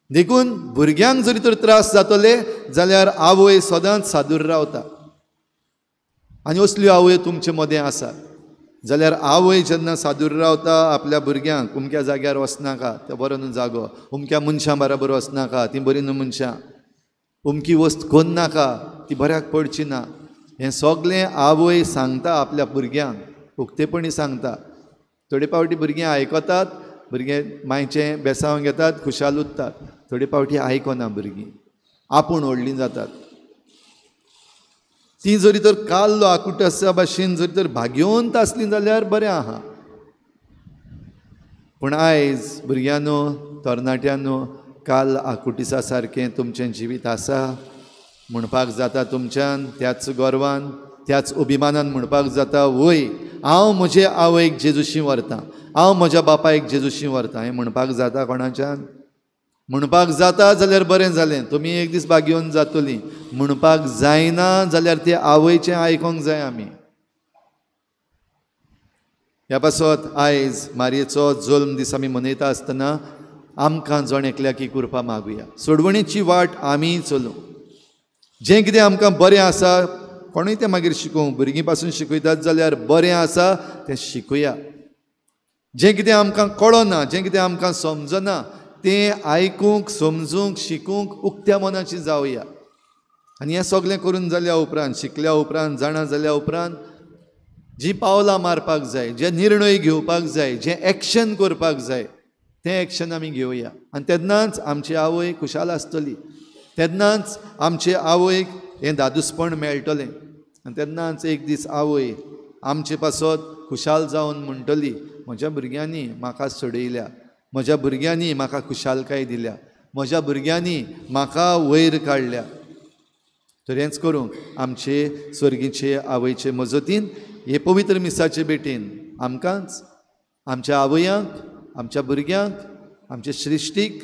देखून भुरग्यांक जरी तर त्रास जातले जाल्यार आवय सदांच सादूर रावता. आनी असल्यो आवयो तुमचे मदें आसात जाल्यार आवय जेन्ना सादूर रावता आपल्या भुरग्यांक अमक्या जाग्यार वचनाका, ते बरो न्हू जागो, अमक्या मनशां बराबर वचनाका, ती बरी न्हू मनशां, अमकी वस्त कोन्नाका, ती बऱ्याक पडची ना, हें सगळें आवय सांगता आपल्या भुरग्यांक, उक्तेपणी सांगता. थोडे फावटी भुरगीं आयकतात, भुरगें मायचें बेसांव घेतात, खुशाल उरतात. थोडे फावटी आयकना भुरगीं, आपूण व्हडलीं जातात. ती जरी तर काल्लो आकुटसा भाशेन जरी तर भाग्यवंत आसली जाल्यार बरें आहा. पूण आयज भुरग्यांनो, तरणाट्यांनो, काल आकुटिसा सारकें तुमचें जिवीत आसा म्हणपाक जाता तुमच्यान, त्याच गर्वान, त्याच अभिमानान म्हणपाक जाता, वय हांव म्हजे आवयक जेजूशी व्हरतां, हांव म्हज्या बापायक जेजूशी व्हरतां, हें म्हणपाक जाता कोणाच्यान? म्हणपाक जाता जाल्यार बरें जालें, तुमी एक दीस भाग्यवंत जातलीं. म्हणपाक जायना जाल्यार ते आवयचें आयकोंक जाय आमी. ह्या पासत आयज मारयेचो जल्म दीस आमी मनयता आसतना आमकां जण एकल्याक ही कृपा मागुया, सोडवणेची वाट आमी चलूं. जें कितें आमकां बरें आसा कोणूय तें मागीर शिकोवं, भुरगीं पासून शिकयतात जाल्यार बरें आसा तें शिकूया. जें कितें आमकां कळना, जें कितें आमकां समजना तें आयकूंक, समजूंक, शिकूंक उक्त्या मनाची जावया. आनी हें सगळें करून जाल्या उपरांत, शिकल्या उपरांत, जाणा जाल्या उपरांत जी पावलां मारपाक जाय, जे निर्णय घेवपाक जाय, जें एक्शन करपाक जाय तें एक्शन आमी घेवया. आनी तेन्नाच आमची आवय खुशाल आसतली, तेन्नाच आमचे आवयक हें दादूसपण मेळटलें, आनी तेन्नाच एक दीस आवय आमचे पासत खुशाल जावन म्हणटली, म्हज्या भुरग्यांनी म्हाका सोडयल्या, म्हज्या भुरग्यांनी म्हाका खुशालकाय दिल्या, म्हज्या भुरग्यांनी म्हाका वयर काडल्या. तर हेंच करूंक आमचे स्वर्गीचे आवयचे मजतीन, हे पवित्र मिसाचे भेटीन आमकांच आमच्या आवयांक, आमच्या भुरग्यांक, आमच्या सृश्टीक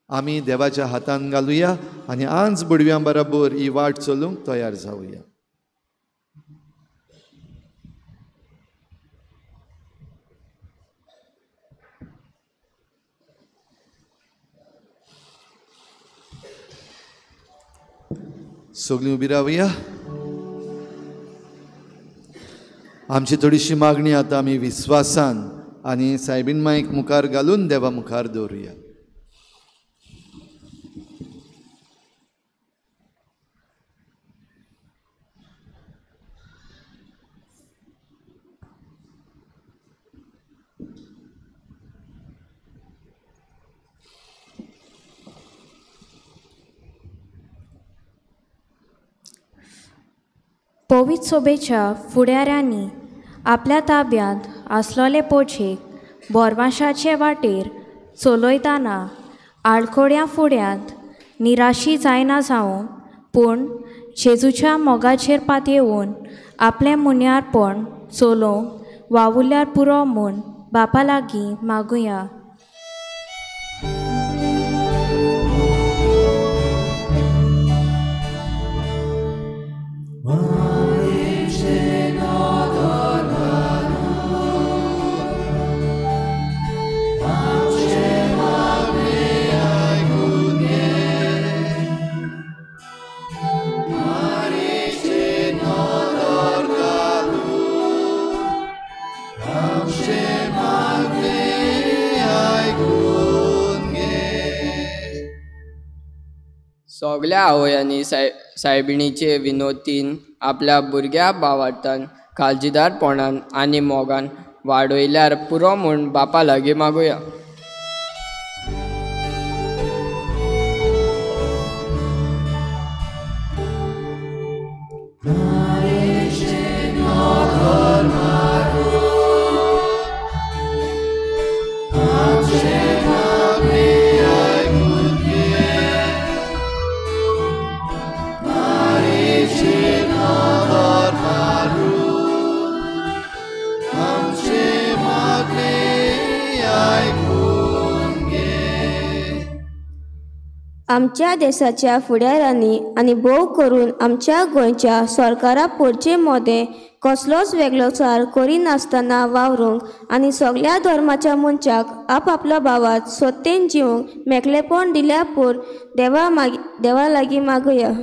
आमी देवाच्या हातान घालुया आनी आंज बुडव्यां बरोबर ही वाट चलूंक तयार जावया. सगळीं उबी रावया. आमची थोडीशी मागणी आतां आमी विस्वासान आनी सायबीन माईक मुखार घालून देवा मुखार दवरुया. पवित्र सोबेच्या फुडाऱ्यांनी आपल्या ताब्यांत आसलोले पोचेक बोरवाशाचे वाटेर चलयतना आडखोड्या फुड्यांत निराशी जायना जावं, पूण जेजूच्या मोगाचेर पातयेवन आपलें मुन्यारपण चलोवंक वावुरल्यार पुरो म्हूण बापा लागीं मागुया. सगल्या आवयांनी सायबिणीचे विनोतीन आपल्या भुरग्या भावार्थान काळजीदारपणान आनी मोगान वाडयल्यार पुरो म्हूण बापा लागीं मागुया. आमच्या देशाच्या फुडाऱ्यांनी आनी भोव करून आमच्या गोंयच्या सरकारा पोरचे मोदें कसलोच वेगळोचार करिनासतना वावरूंक आनी सगल्या धर्माच्या मनशाक आपआपलो भावात सत्तेन जिवंक मेकळेपण दिल्या पूर देवा लागीं मागुया.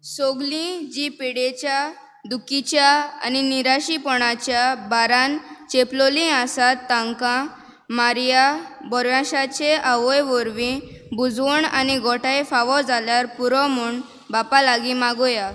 सगलीं जी पिडेच्या, दुखीच्या आनी निराशीपणाच्या भारान चेपलोलीं आसात तांकां मारिया बोरव्याशाचे आवय वरवीं बुजवण आनी गोठाय फावो जाल्यार पुरो म्हूण बापा लागीं मागुया.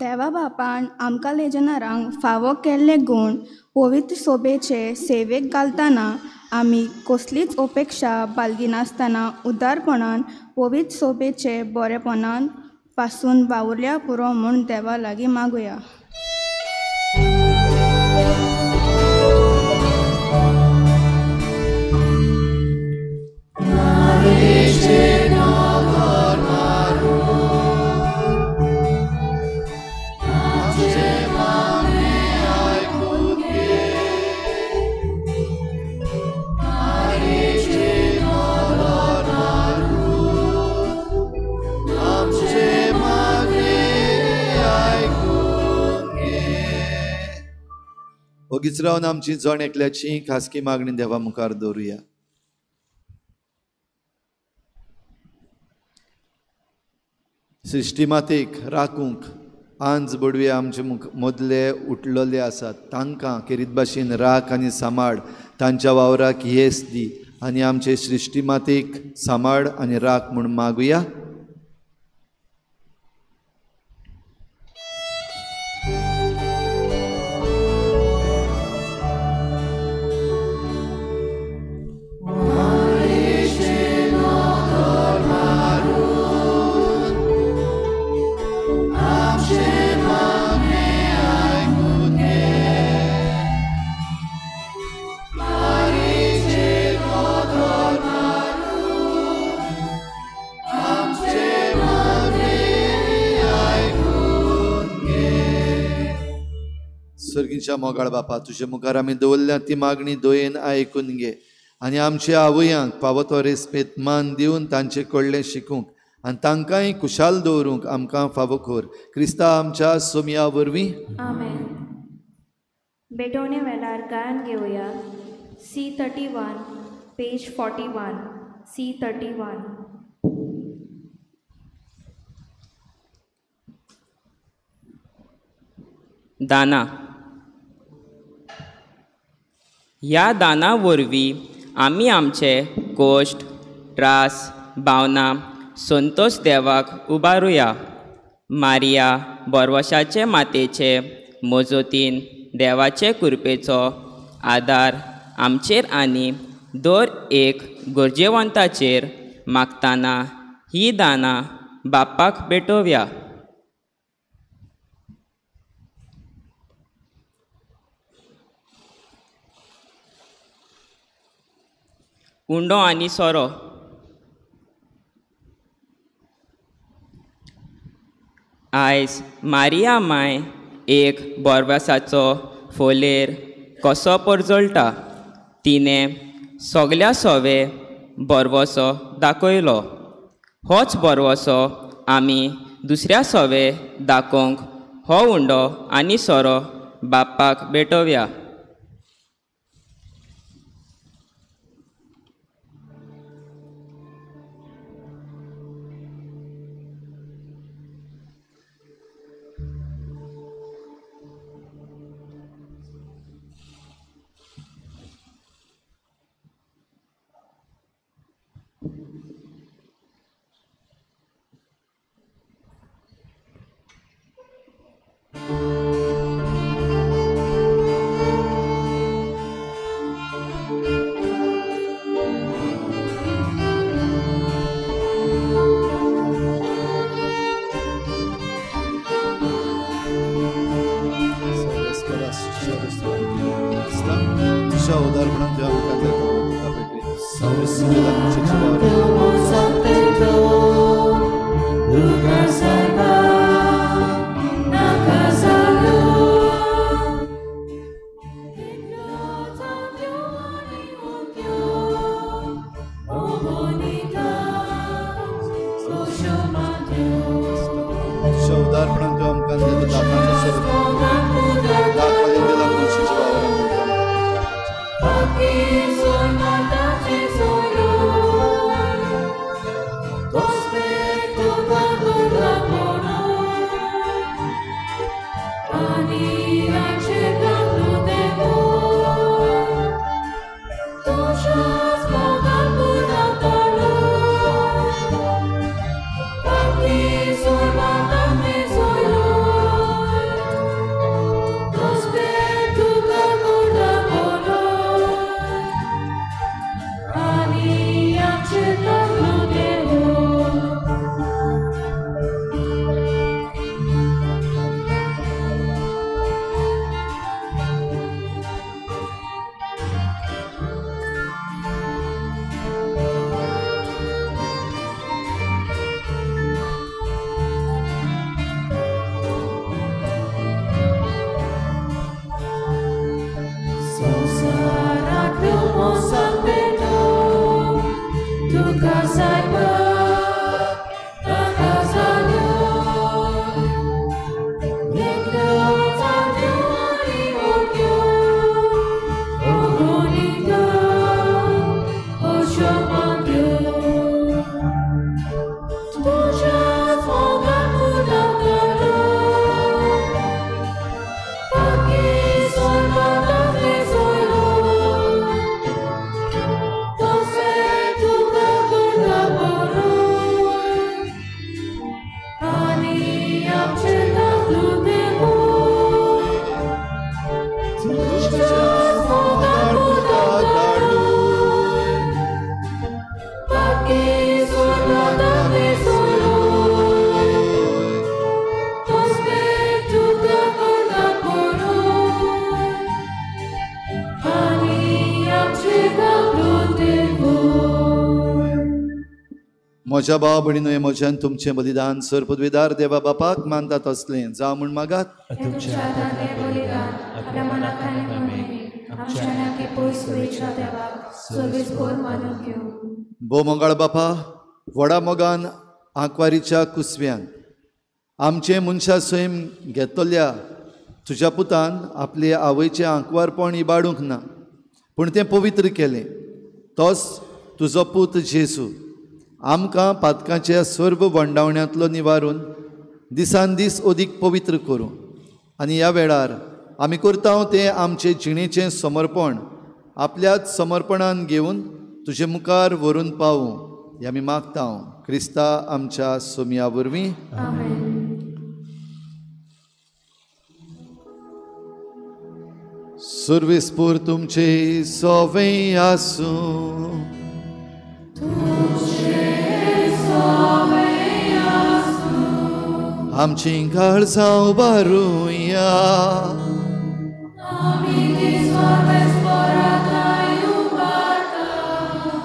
देवा बापान आमकां लेजनारांक फावो केल्ले गूण पवित्र सोबेचे सेवेक घालतना आमी कसलीच अपेक्षा बाळगिनासतना उदारपणान पवित्र सोबेचे बरेपणान पासून वावुरल्या पुरो म्हूण देवा लागीं मागुया. आमचे मागणे ओगीच रावन आमची जण एकल्याची खासगी मागणी देवा मुखार दवरुया. सृश्टी मातेक राखूंक आंज बडवे आमचे मदले उठलेले आसात तांकां खेरीत भाशेन राख आनी सांबाळ, तांच्या वावराक येस दी आनी आमचे सृश्टी मातेक सांबाळ आनी राख म्हूण मागुया. सर्गीच्या मोगाळ बापा, तुजे मुखार आमी दवरल्या ती मागणी दयेन आयकून घे आनी आमच्या आवयांक फावो तो रेस्पेद मान दिवन तांचे कडलें शिकूंक आनी तांकांय खुशाल दवरूंक आमकां फावो कर. क्रिस्ता आमच्या सोमया वरवीं आमेन. भेटवणे वेळार गायन घेवया. C31 page 41 C31. दाना. ह्या दाना वरवीं आमी आमचे कोश्ट, त्रास, भावना संतोष देवाक उबारुया. मारिया बोरवशाचे मातेचे मजतीन देवाचे कृपेचो आदार आमचेर आनी दर एक गरजेवंताचेर मागतना ही दानां बापाक भेटोवया. उंडो आनी सोरो. आयज मारिया माय एक बोरवासाचो फोलेर कसो परजळटा. तिणें सगल्या सोवे बोरवसो दाखयलो. होच बोरवसो आमी दुसऱ्या सोवे दाखोवंक हो उंडो आनी सोरो बापाक भेटोवया. म्हज्या भाव भयणीनो, हें म्हज्यान तुमचें बलिदान सर पदवीदार देवा बापाक मानता तसलें जावं म्हूण मागात. भोव मंगळ बापा, व्हडा मोगान आंकवारीच्या कुसव्यान आमचें मनशा सैम घेतल्या तुज्या पुतान आपले आवयचें आंकवारपण इबाडूंक ना, पूण तें पवित्र केलें. तोच तुजो पूत जेजू आमकां पातकांच्या सर्व वंडावण्यांतलो निवारून दिसान दीस अदीक पवित्र करूं आनी ह्या वेळार आमी करता तें आमचे जिणेचें समर्पण आपल्याच समर्पणान घेवन तुजे मुखार व्हरून पावूं हें आमी मागता क्रिस्ता आमच्या सोमया वरवीं. सुर्वेसपूर तुमचे सोवे आसूं. आमची काळजां उबारुया.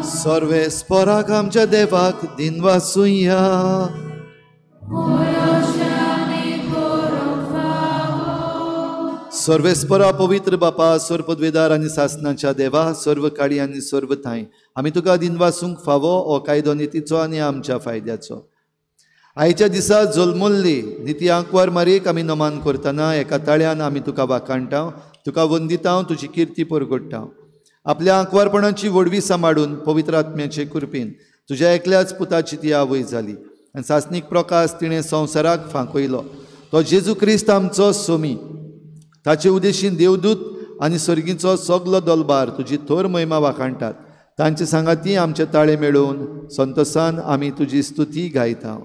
सर्वेस्पराक आमच्या देवाक दिनवासुया. सर्वेस्परा पवित्र बापा, सर्व पदवेदार आनी सासनाच्या देवा, सर्व काळी आनी सर्व थांय आमी तुका दिनवासूंक फावो हो कायदो नितीचो आनी आमच्या फायद्याचो. आयच्या दिसा जल्मल्ली निती आंकवार मारयेक आमी नमान करतना एका ताळ्यान आमी तुका वाखाणटा, तुका वंदिता, तुजी किर्ती परगडटा. आपल्या आंकवारपणाची व्हडवी सांबाळून पवित्र आत्म्याचे कृपेन तुज्या एकल्याच पुताची ती आवय जाली आनी सासणीक प्रकाश तिणें संवसाराक फांकयलो. तो जेजू क्रिस्त आमचो सोमी. ताचे उदेशीन देवदूत आनी सर्गीचो सगलो दलबार तुजी थोर महिमा वाखाणटात. तांचे सांगाती आमचे ताळे मेळोवन संतोसान आमी तुजी स्तुती गायता.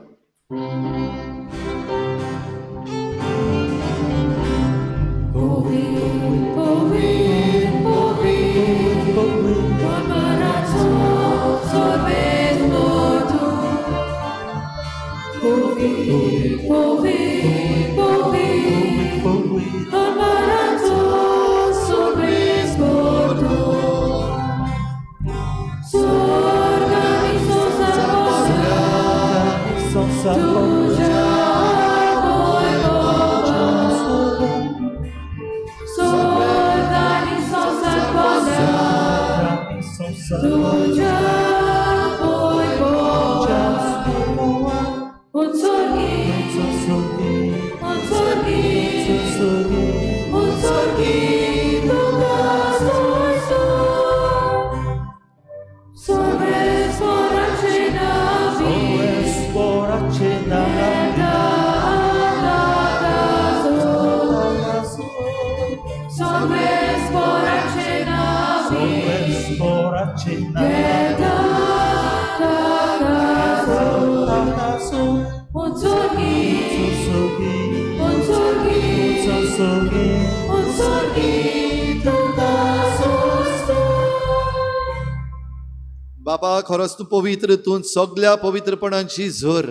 बाबा, खरोच तूं पवित्र, तूं सगल्या पवित्रपणाची झर.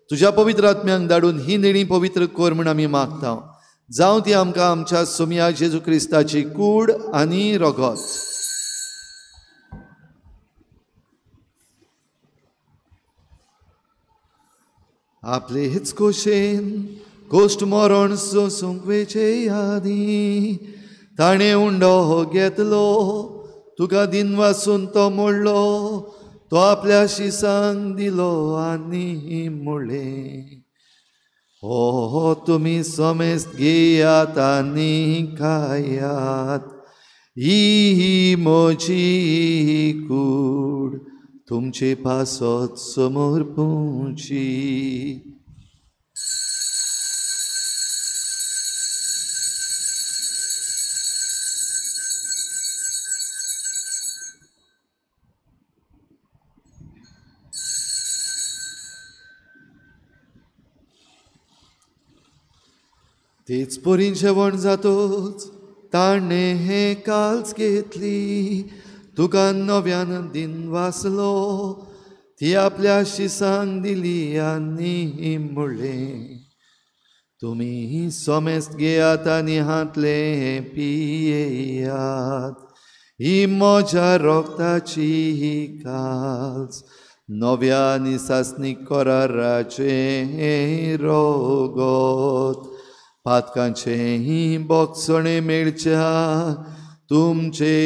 तुज्या पवित्र आत्म्यांक धाडून ही नेणी पवित्र कर म्हूण आमी मागता. जावं ती आमकां आमच्या सोमया जेजू क्रिस्ताची कूड आनी रगत. आपले हेच कोशेन कोश्ट मरण सोसूंक वेचे आदीं ताणें उंडो घेतलो, तुका दिनवासून तो मोडलो, तो आपल्या शिसांक दिलो आनी म्हणलें, हो तुमी समेस्त घेयात आनी खायात, ही म्हजी कूड तुमचे पासत समर्पूची. तेच परीन जेवण जातोच ताणें हें काल्च घेतली, तुका नव्यान दिन वाचलो, ती आपल्या शिसांक दिली आनी म्हणलें, तुमी समेस्त घेयात आनी हांतलें पियेयात, ही म्हज्या रगताची काल्च नव्या आनी सासणीक कराराचें रोगोत पातकांचें बोगसणें मेळच्या तुमचे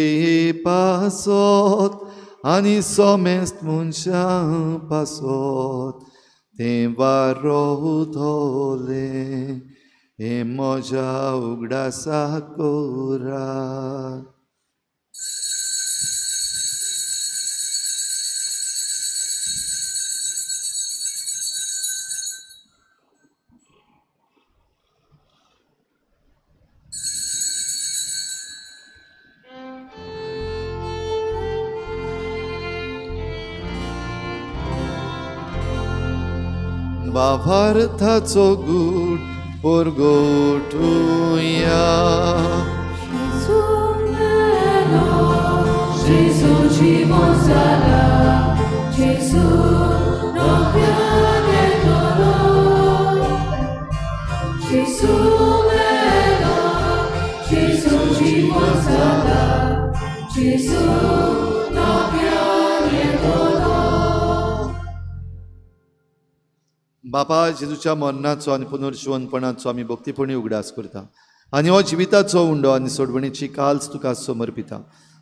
पासत आनी सोमेस्त मनशां पासत तें वारोवतलें हें म्हज्या उगडासा करात. भावार्थाचो गूट परगटुया. जेजू मेलो, जेजू जिवो जाला, जेजू नव्यान येतलो. जेजू मेलो, जेजू जिवो जाला, जेजू नव्यान येतलो. बापा, जेजूच्या मरणाचो आनी पुनर्जिवनपणाचो आमी भक्तीपणी उगडास करता आनी हो जिविताचो उंडो आनी सोडवणीची काल्स तुका समर्पिता.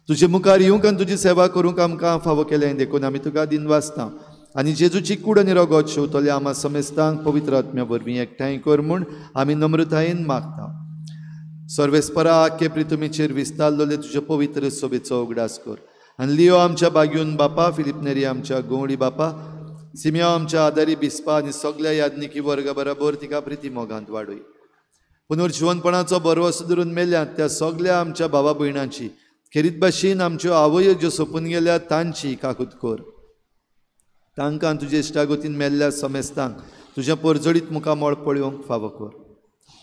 तुजे मुखार येवंक आनी तुजी सेवा करूंक आमकां फावो केलें देखून आमी तुका दिनवासता आनी जेजूची कूड आनी रगत शेवतले आमा समेस्तांक पवित्र आत्म्या वरवीं एकठांय कर म्हूण आमी नम्रतायेन मागता. सर्वेस्परा आख्खे प्रितुमीचेर विस्तारलेले तुजे पवित्र सोबेचो उगडास कर आनी लियो आमच्या बागयून बापा, फिलीप नेरी आमच्या गोवळी बापा, सिमिया आमच्या आदारी बिस्पा आनी सगल्या याज्ञिकी वर्गा बराबर तिका प्रिती मोगांत वाडय. पुनर्जिवनपणाचो भरवंसो धरून मेल्यात त्या सगल्या आमच्या भावा भयणांची, खेरीत भाशेन आमच्यो आवयो ज्यो सोंपून गेल्यात तांची काकूत कर. तांकां तुजे इश्टागतीन मेल्ल्या समेस्तांक तुज्या परजळीत मुखामळ पळोवंक फावो कर.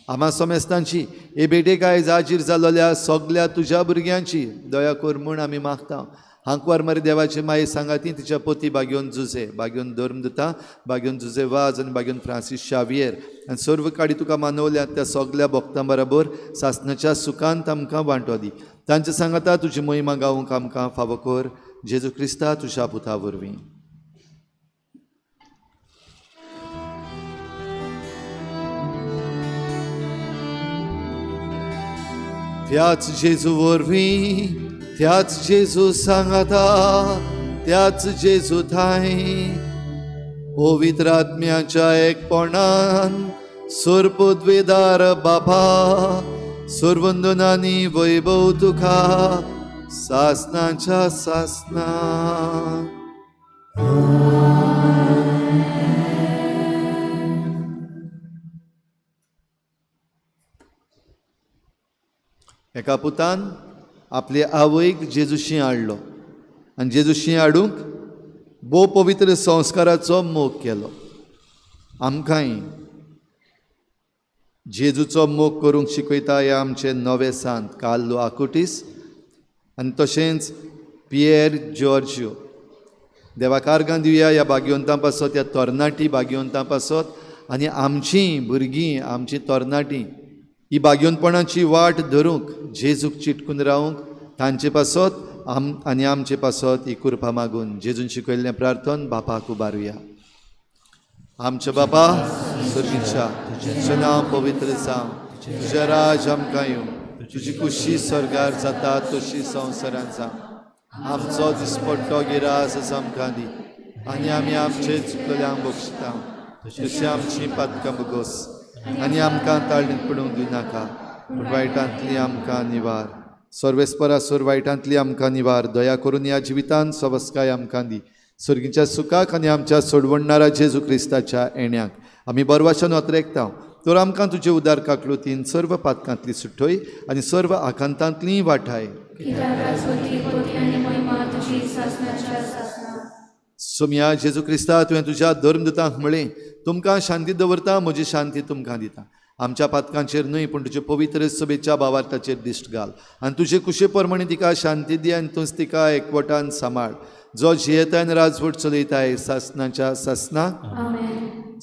आमा समेस्तांची हे भेटेक आयज हाजीर जाल्ल्या सगल्या तुज्या भुरग्यांची दया कर म्हूण आमी मागता. हांकवार मारी देवाचे माये सांगाती तिच्या पोती बागयोन जुजे, बागयोन धर्मदुता, बागयोन जुजे वाज आनी बागयोन फ्रांसीस शावियर आनी सर्व काडी तुका मानवल्यात त्या सगल्या भक्तां बराबर सासणाच्या सुखांत आमकां वांटो दी. तांचे सांगाता तुजी महिमा गावंक आमकां फावो कर. जेजू क्रिस्ता तुज्या पुता वरवीं. त्याच जेजू वरवीं, त्याच जेजू सांगाता, त्याच जेजू थांय पवित्र आत्म्याच्या एकपणान सर्वपदवेदार बापा, सर्वंदनानी वैभव तुका सासनाच्या सासना. एका पुतान आपले आवयक जेजूशी हाडलो आनी जेजूशी हाडूंक भोव पवित्र संस्काराचो मोग केलो. आमकांय जेजूचो मोग करूंक शिकयता हे आमचे नवे सांत कार्लो आकुटीस आनी तशेंच पियर जॉर्जियो. देवा कारगां दिवया ह्या भाग्यवंतां पासत, ह्या तरणाटी भाग्यवंतां पासत आनी आमचीं भुरगीं, आमचीं तरणाटीं ही भाग्यवंतपणाची वाट धरूंक, जेजूक चिटकून रावंक तांचे पासत आनी आमचे पासत ही कृपा मागून जेजून शिकयल्लें प्रार्थन बापाक उबारुया. आमच्या बापा सर्गीच्या, तुजें नांव पवित्र जावं, तुजें राज आमकां येवं, तुजी कुशी स्वर्गार जाता तशी संवसारांत जावं. आमचो दिसपट्टो गिरास आमकां दी आनी आमी आमचे चुकल्यांक बक्षिता तशी आमची पातकां बगोस आनी आमकां ताळणीत पडूंक दिनाका, पूण वायटांतली आमकां निवार. सर्वेस्परा सोर वायटांतली आमकां निवार. दया करून ह्या जिवितांत सवस्काय आमकां दी. सर्गीच्या सुखाक आनी आमच्या सोडवणणारा जेजू क्रिस्ताच्या येण्याक आमी बरवाशान अत्रेकता. तर आमकां तुजे उदार काकलुतीन सर्व पातकांतली सुटय आनी सर्व आकांतांतली वाठाय. सोमया जेजू क्रिस्ता, तुवें तुज्या धर्मदुतांक म्हळें, तुमकां शांती दवरता, म्हजी शांती तुमकां दिता. आमच्या पातकांचेर न्हय पूण तुजे पवित्र सभेच्या भावार्थाचेर दिश्ट घाल आनी तुजे कुशे प्रमाणे तिका शांती दी आनी तूंच तिका एकवटान सांबाळ, जो जियेता आनी राजवट चलयताय सासनाच्या सासना.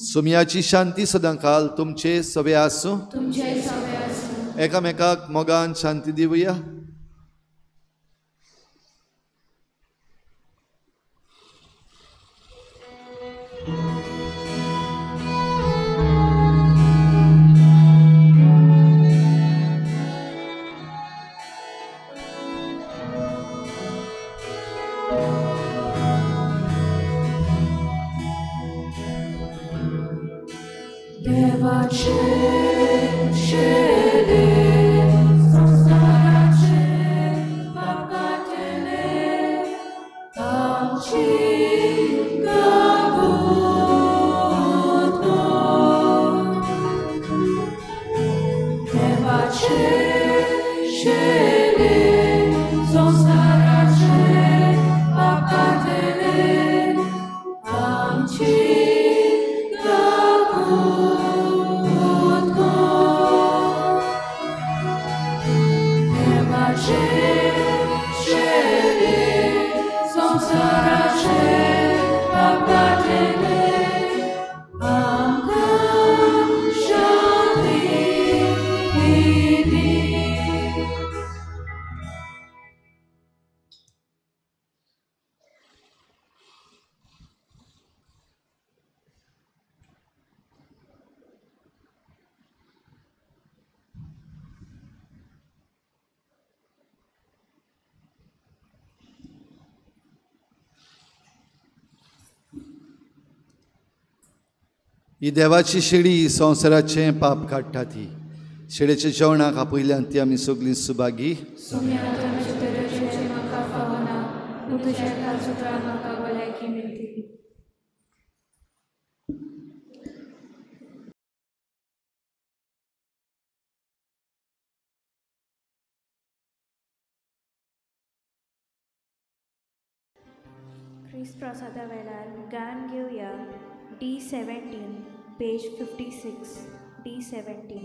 सोमयाची शांती सदां काल तुमचे सवे आसूं. एकामेकाक मोगान शांती दिवया. ही देवाची शेळी संवसाराचें पाप काडटा ती शेळेच्या जेवणाक आपयल्यान ती आमी सगळीं सुभागी. क्रिस्त प्रसादा वेळार गान घेवया D17, page 56, D17.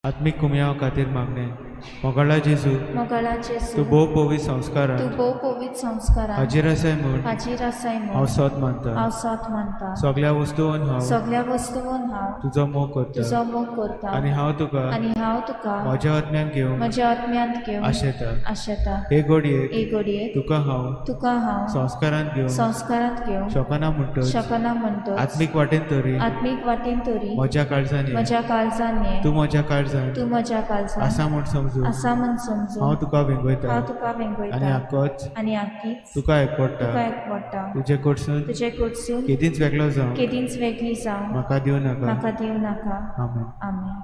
आत्मिक कुमयाव खातीर मागणें. मोगाळा जेजू, मोगाळा जेजू, तूं भोव पवित्र संस्कारान, तूं भोव पवित्र संस्कारान हाजीर आसाय म्हूण, हाजीर आसाय म्हूण हांव सोद मानता, हांव सोद मानता. सगळ्या वस्तून हांव, सगळ्या वस्तून हांव तुजो मोग करता, तुजो मोग करता. आनी हांव तुका, आनी हांव तुका म्हज्या आत्म्यान घेवन, म्हज्या आत्म्यांत घेवन आशेता, आशेता. हे घडयेक, हे घडयेक तुका हांव, तुका हांव संस्कारांत घेवन, संस्कारांत घेवन शकना म्हणटच, शकना म्हणटच आत्मीक वाटेन तरी, आत्मीक वाटेन तरी म्हज्या काळजान, म्हज्या काळजान तूं म्हज्या काळजान, तूं म्हज्या काळजान आसा म्हूण समजून, आसा म्हूण समजून हांव तुका वेंगयता, हांव तुका वेंगयता. आनी आकोच, आनी आकीच तुका एकवडटा, तुका एकवडटा. तुजे कडसून, तुजे कडसून केदींच वेगळो जावं, केदींच वेगळी जावं म्हाका दिवं नाका, म्हाका दिवं नाका. आमेन. आमेन.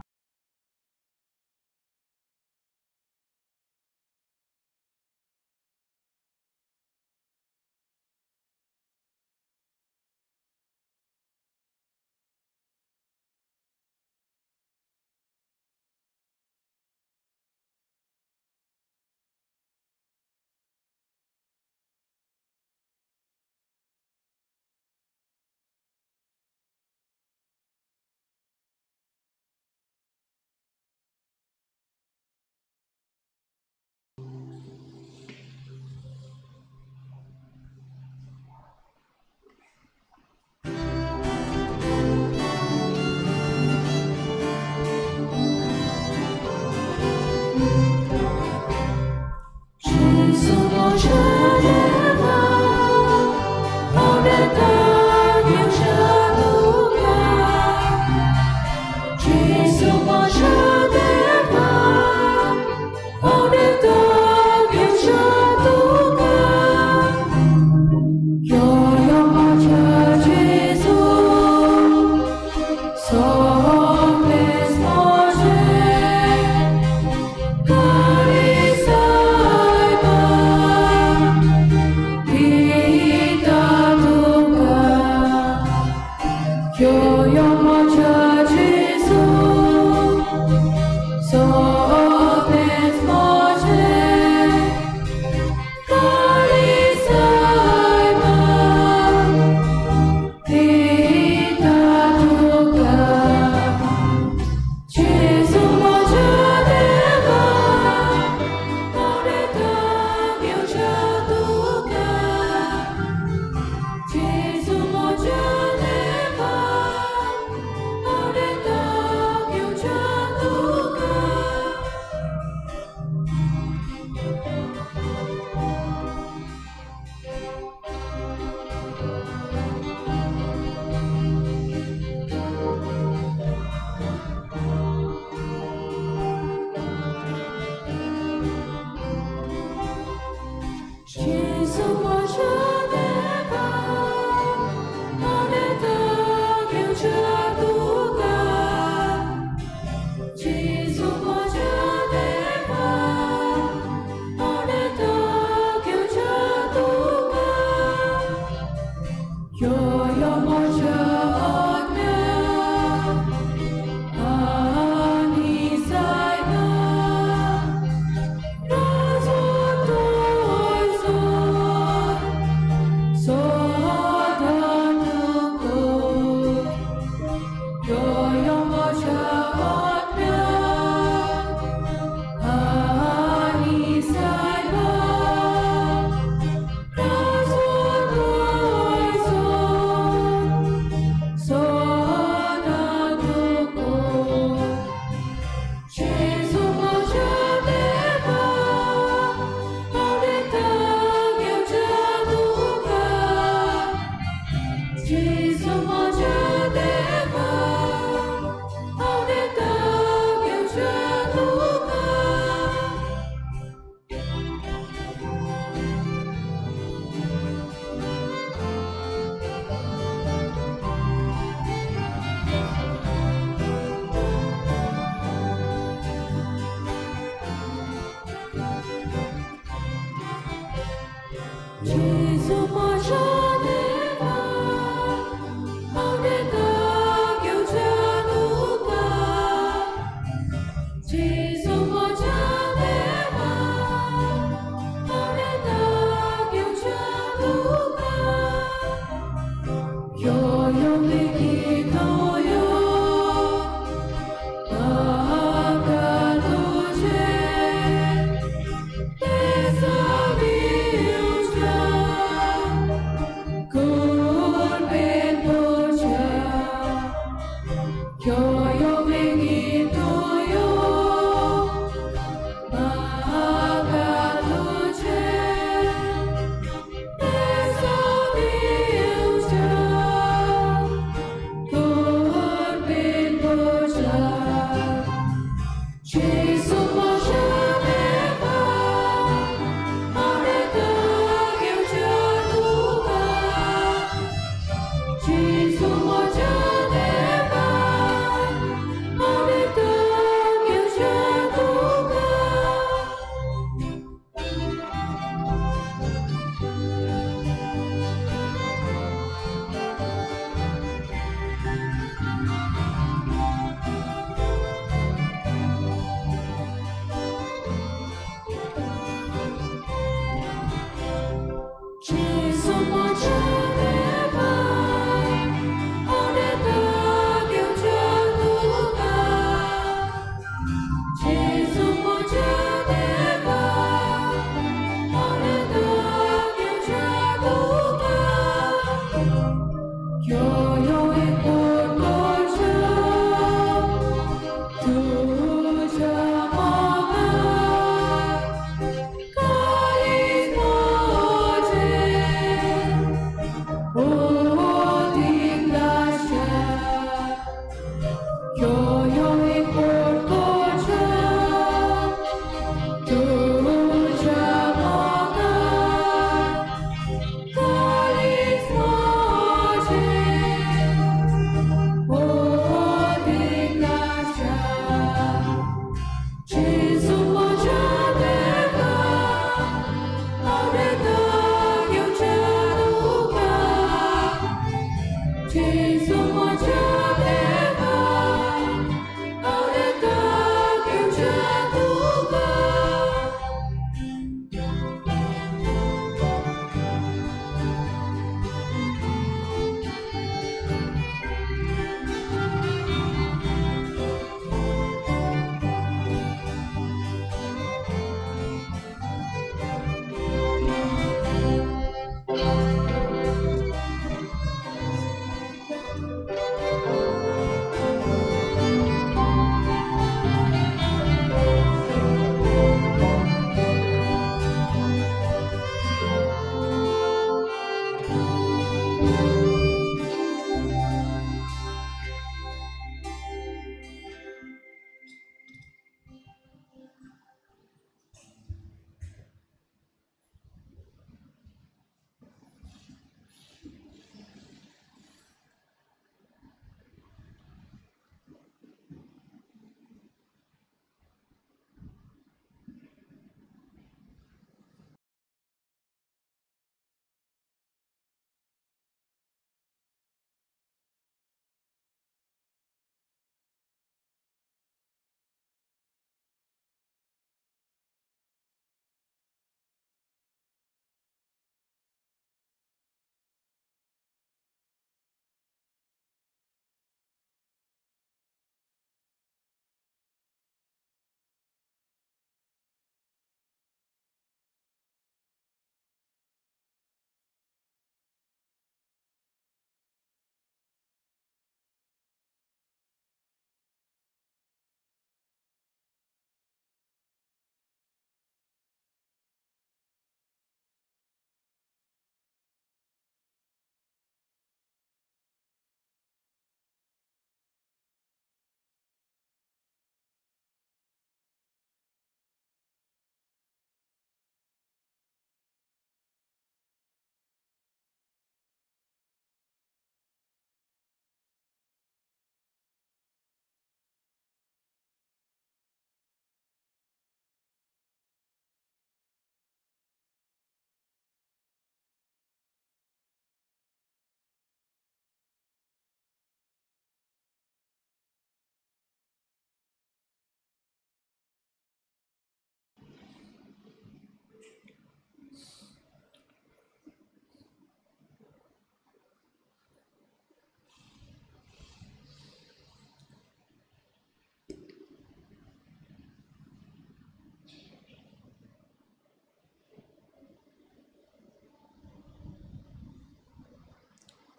Gesù,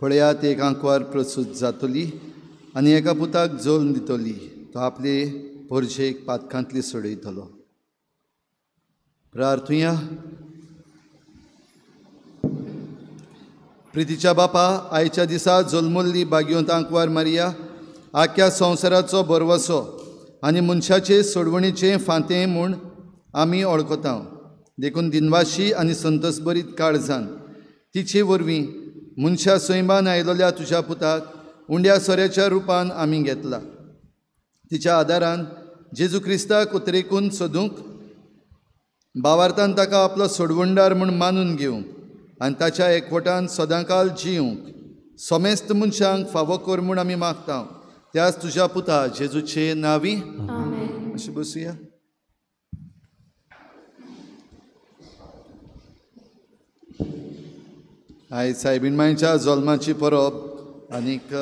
पळयात, एक आंकवार प्रसूत जातली आनी एका पुताक जल्म दितली, तो आपले पोरजेक पातकांतली सोडयतलो. प्रार्थुया. प्रितीच्या बापा, आयच्या दिसा जल्मल्ली भाग्यवंत आंकवार मारिया आख्या संवसाराचो भरवसो आनी मनशाचे सोडवणीचें फांतें म्हूण आमी वळखता. देखून दिनवाशी आनी संतोषभरीत काळजान तिचे वरवीं मनशा सैमान आयलोल्या तुज्या पुताक उंड्या सोऱ्याच्या रुपान आमी घेतला. तिच्या आदारान जेजू क्रिस्ताक उतरेकून सोदूंक, भावार्थान ताका आपलो सोडवणदार म्हूण मानून घेवंक आनी ताच्या एकवटान सदांकाल जिवंक समेस्त मनशांक फावो कर म्हूण आमी मागता. त्याच तुज्या पुता जेजूचे नांवी. अशें बसुया. आयज सायबीण मांयच्या जल्माची परब आनीक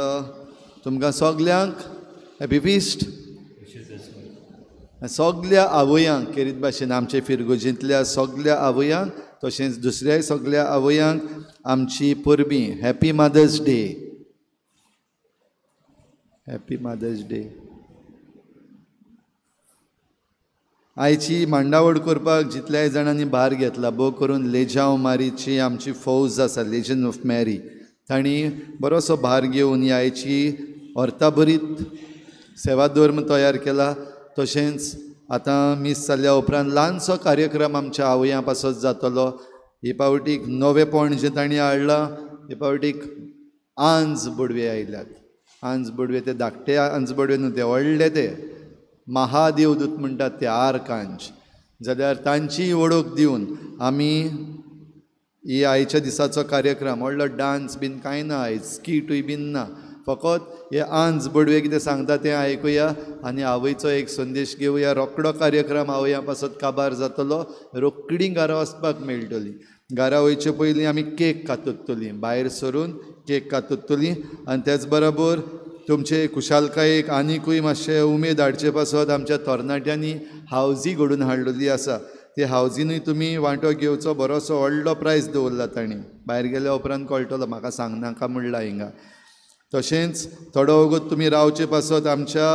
तुमकां सगल्यांक हॅपी फिस्ट. सगल्या आवयांक खेरीत भाशेन आमचे फिरगोजींतल्या सगल्या आवयांक तशेंच दुसऱ्याय सगल्या आवयांक आमची परबीं. Happy mother's day. Happy mother's day. आयची मांडावळ करपाक जितल्याय जाणांनी भार घेतला, भोव करून लेजांव मारीची आमची फौज आसा, लेजन ऑफ मॅरी, तांणी बरोसो भार घेवन ही आयची अर्थाभरीत सेवाधर्म तयार केला. तशेंच आतां मीस जाल्या उपरांत ल्हानसो कार्यक्रम आमच्या आवयां पासत जातलो. हे पावटीक नवेपण जें तांणी हाडलां, हे पावटीक आंज बडवे आयल्यात. आंज बडवे ते धाकटे आंज बडवे न्हू, ते व्हडले, ते महादेवदूत म्हणटात ते आर्कांज. जाल्यार तांची वळख दिवन आमी ही आयच्या दिसाचो कार्यक्रम, व्हडलो डांस बीन कांय ना आयज, स्किटूय बीन ना, फकत हे आंज बडवे कितें सांगता तें आयकुया आनी आवयचो एक संदेश घेवया. रोकडो कार्यक्रम आवयां पासत काबार जातलो, रोखडी घरा वचपाक मेळटली. घरा वयचे पयलीं आमी केक कातरतलीं, भायर सरून केक कातरतलीं. आनी तेच बरोबर तुमचे खुशालकायेक आनिकूय मातशें उमेद हाडचे पासत आमच्या तरणाट्यांनी हावजी घडून हाडलेली आसा. ते हावजीनूय तुमी वांटो घेवचो. बरोसो व्हडलो प्रायज दवरला तांणी, भायर गेल्या उपरांत कळटलो, म्हाका सांगनाका म्हणला हिंगा. तशेंच थोडो वगत तुमी रावचे पासत आमच्या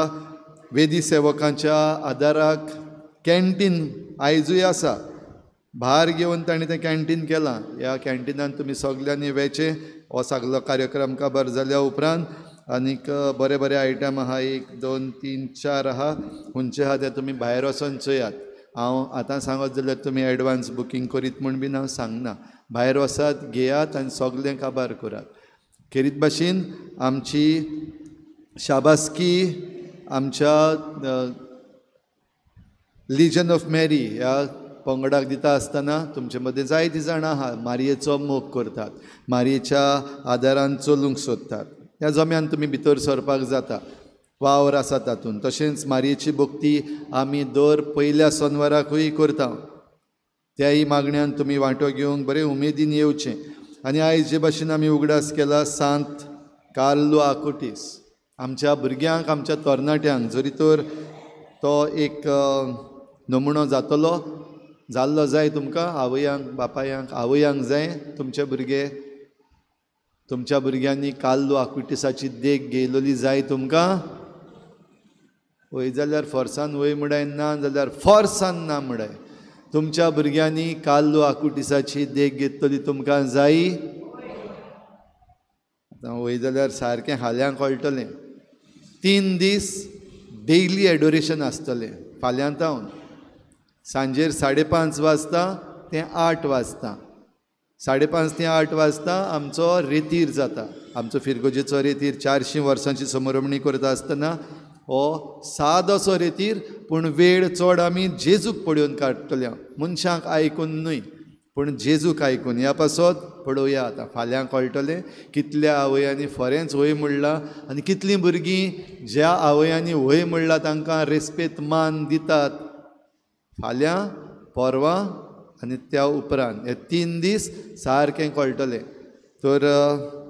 वेदी सेवकांच्या आदाराक कॅन्टीन आयजूय आसा. भार घेवन तांणी तें कॅन्टीन केलां. ह्या कॅन्टिनान तुमी सगल्यांनी वेचें. हो सगलो कार्यक्रम काबार जाल्या उपरांत आनीक बरे बरे आयटम आहा, 1 2 3 4 आहा, खंयचे आहा ते तुमी भायर वचोन चोयात. हांव आतां सांगत जाल्यार तुमी एडवान्स बुकींग करीत म्हूण बीन हांव सांगना. भायर वचात, घेयात आनी सगलें काबार करात. खेरीत भाशेन आमची शाबासकी आमच्या लिजन ऑफ मॅरी ह्या पंगडाक दिता आसतना तुमचे मदें जायतीं जाणां आहा मारयेचो मोग करतात, मारयेच्या आदारान चलूंक सोदतात. ह्या जम्यान तुमी भितर सरपाक जाता, वावर आसा तातूंत. तशेंच मारयेची भक्ती आमी दर पयल्या सोनवाराकूय करता. त्याय मागण्यान तुमी वांटो घेवंक बरें उमेदीन येवचें. आनी आयज जे भाशेन आमी उगडास केला सांत कार्लो आकुटीस, आमच्या भुरग्यांक, आमच्या तरणाट्यांक जरी तर तो एक नमुनो जातलो, जाल्लो जाय तुमकां आवयांक, बापायांक, आवयांक जाय तुमचे भुरगे, तुमच्या भुरग्यांनी कार्लो आकुटीसाची देख घेयलोली जाय तुमकां. वय जाल्यार फोर्सान वय म्हणाय, ना जाल्यार फोर्सान ना म्हणाय. तुमच्या भुरग्यांनी कार्लो आकुटीसाची देख घेतली तुमकां जायी. आतां वय जाल्यार सारकें हाल्यां कळटलें. 3 दीस डेली एडोरेशन आसतलें. फाल्यां तावन सांजेर 5:30 वाजता तें 8 वाजता, 5:30 ते 8 वाजता आमचो रेतीर जाता. आमचो फिरगोजेचो रेतीर 400 वर्सांची समरमणी करता आसतना हो सादोसो रेतीर, पूण वेळ चड आमी जेजूक पळोवन काडटले, मनशांक आयकून न्हय पूण जेजूक आयकून. ह्या पासत पळोवया आतां फाल्यां कळटलें कितल्या आवयांनी फरेंच वय म्हणलां आनी कितलीं भुरगीं ज्या आवयांनी वय म्हणलां तांकां रेस्पेत मान दितात. फाल्यां, परवां आनी त्या उपरांत हे 3 दीस सारकें कळटलें. तर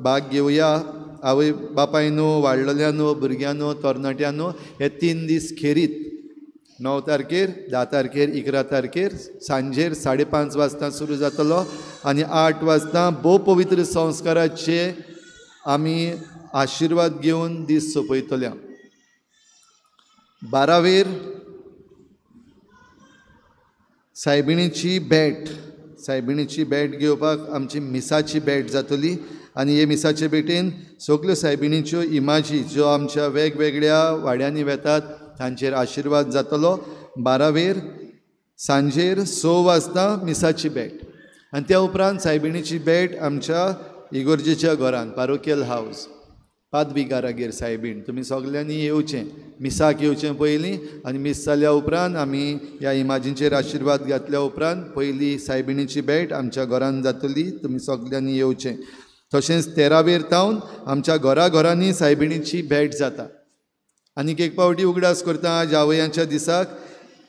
भाग घेवया आवय बापायनो, वाडलेल्यानो, भुरग्यांनो, तरणाट्यांनो. हे 3 दीस खेरीत 9 तारखेर, 10 तारखेर, 11 तारखेर सांजेर 5:30 वाजता सुरू जातलो आनी 8 वाजता भोव पवित्र संस्काराचे आमी आशिर्वाद घेवन दीस सोंपयतल्या. 12वेर सायबिणीची भेट, सायबिणीची भेट घेवपाक आमची मिसाची भेट जातली आनी हे मिसाचे भेटेन सगल्यो सायबिणीच्यो इमाजी ज्यो आमच्या वेगवेगळ्या वाड्यांनी वेतात तांचेर आशिर्वाद जातलो. 12वेर सांजेर 6 वाजता मिसाची भेट आनी त्या उपरांत सायबिणीची भेट आमच्या इगोर्जेच्या घरान, पारोकियल हावज, पादविगारागेर सायबीण. तुमी सगल्यांनी येवचें, मिसाक येवचें पयलीं आनी मीस जाल्या उपरांत आमी ह्या इमाजींचेर आशिर्वाद घातल्या उपरांत पयली सायबिणीची भेट आमच्या घरान जातली. तुमी सगल्यांनी येवचें. तशेंच 13वेर तावन आमच्या घरा घरांनी सायबिणीची भेट जाता. आनीक एक पावटी उगडास करता आज आवयांच्या दिसाक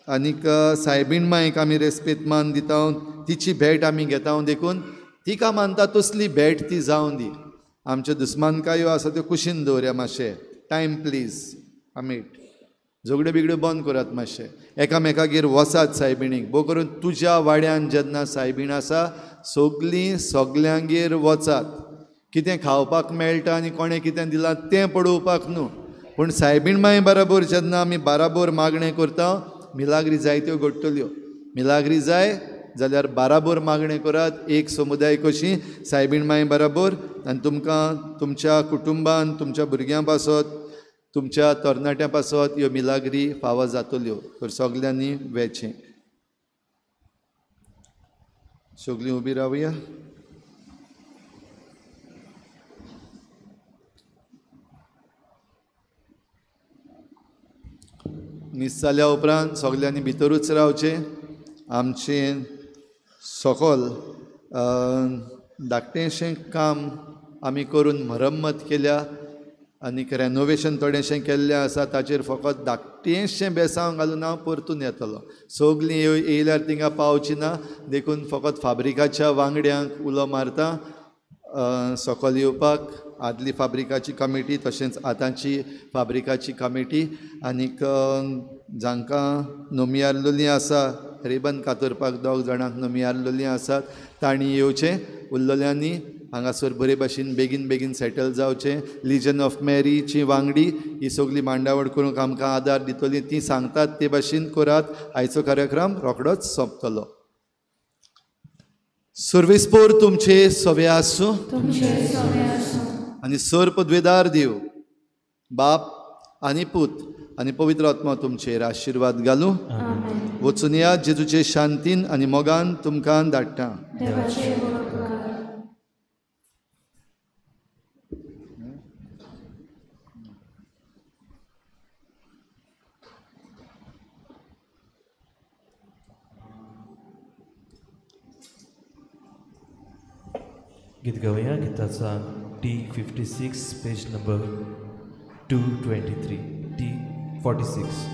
आनीक सायबीण मायक आमी रेस्पेद मान दिता, तिची भेट आमी घेता, देखून तिका मानता तसली भेट ती जावं दी. आमच्यो दुस्मानकायो आसा त्यो कुशीन दवरया मातशें, टायम प्लीज. आमी झगड्यो बिगड्यो बंद करात मातशें, एकामेकागेर वसात सायबिणीक. भोव करून तुज्या वाड्यान जेन्ना सायबीण आसा सगलीं सगल्यांगेर वचात. कितें खावपाक मेळटा आनी कोणें कितें दिलां तें पळोवपाक न्हू, पूण सायबीण माय बराबर जेन्ना आमी बाराबोर मागणें करता मिलाग्री जायत्यो घडटल्यो. मिलाग्री जाय जाल्यार बाराबोर मागणें करात, एक समुदाय कशी सायबीण माय बराबर, आनी तुमकां तुमच्या कुटुंबान, तुमच्या भुरग्यां पासत, तुमच्या तरणाट्यां पासत ह्यो मिलाग्री फावो जातल्यो. तर सगल्यांनी वेचें. सगलीं उबी रावया. मीस जाल्या उपरांत सगल्यांनी भितरूच रावचें. आमचें सकल धाकटेंशें काम आमी करून मरम्मत केल्या आनीक रेनोवेशन थोडेंशें केल्लें आसा, ताचेर फकत धाकटेंशें बेसांव घालून हांव परतून येतलो. सगलीं येयल्यार थिंगा पावची ना, देखून फकत फाब्रिकाच्या वांगड्यांक उलो मारता सकल येवपाक. आदली फाब्रिकाची कमिटी तशेंच आतांची फाब्रिकाची कमिटी आनीक जांकां नोमियारलेलीं आसा, रिबन कातरपाक 2 जाणांक नोमियारलेलीं आसात तांणी येवचें. उरलेल्यांनी हांगासर बरे भाशेन बेगीन बेगीन सेटल जावचें. लिजन ऑफ मॅरीची वांगडी ही सगळी मांडावळ करूंक आमकां आदार दितली, ती सांगतात ते भाशेन करात. आयचो कार्यक्रम रोखडोच सोंपतलो. सर्वेस्पोर तुमचे सवे आसूं आनी सर पदवेदार देव बाप आनी पूत आनी पवित्र आत्मा तुमचेर आशिर्वाद घालूं. वचून या जेजूचे शांतीन आनी मोगान तुमकां धाडटा. गीत गावया. गीताचा T56 page number 223 T46.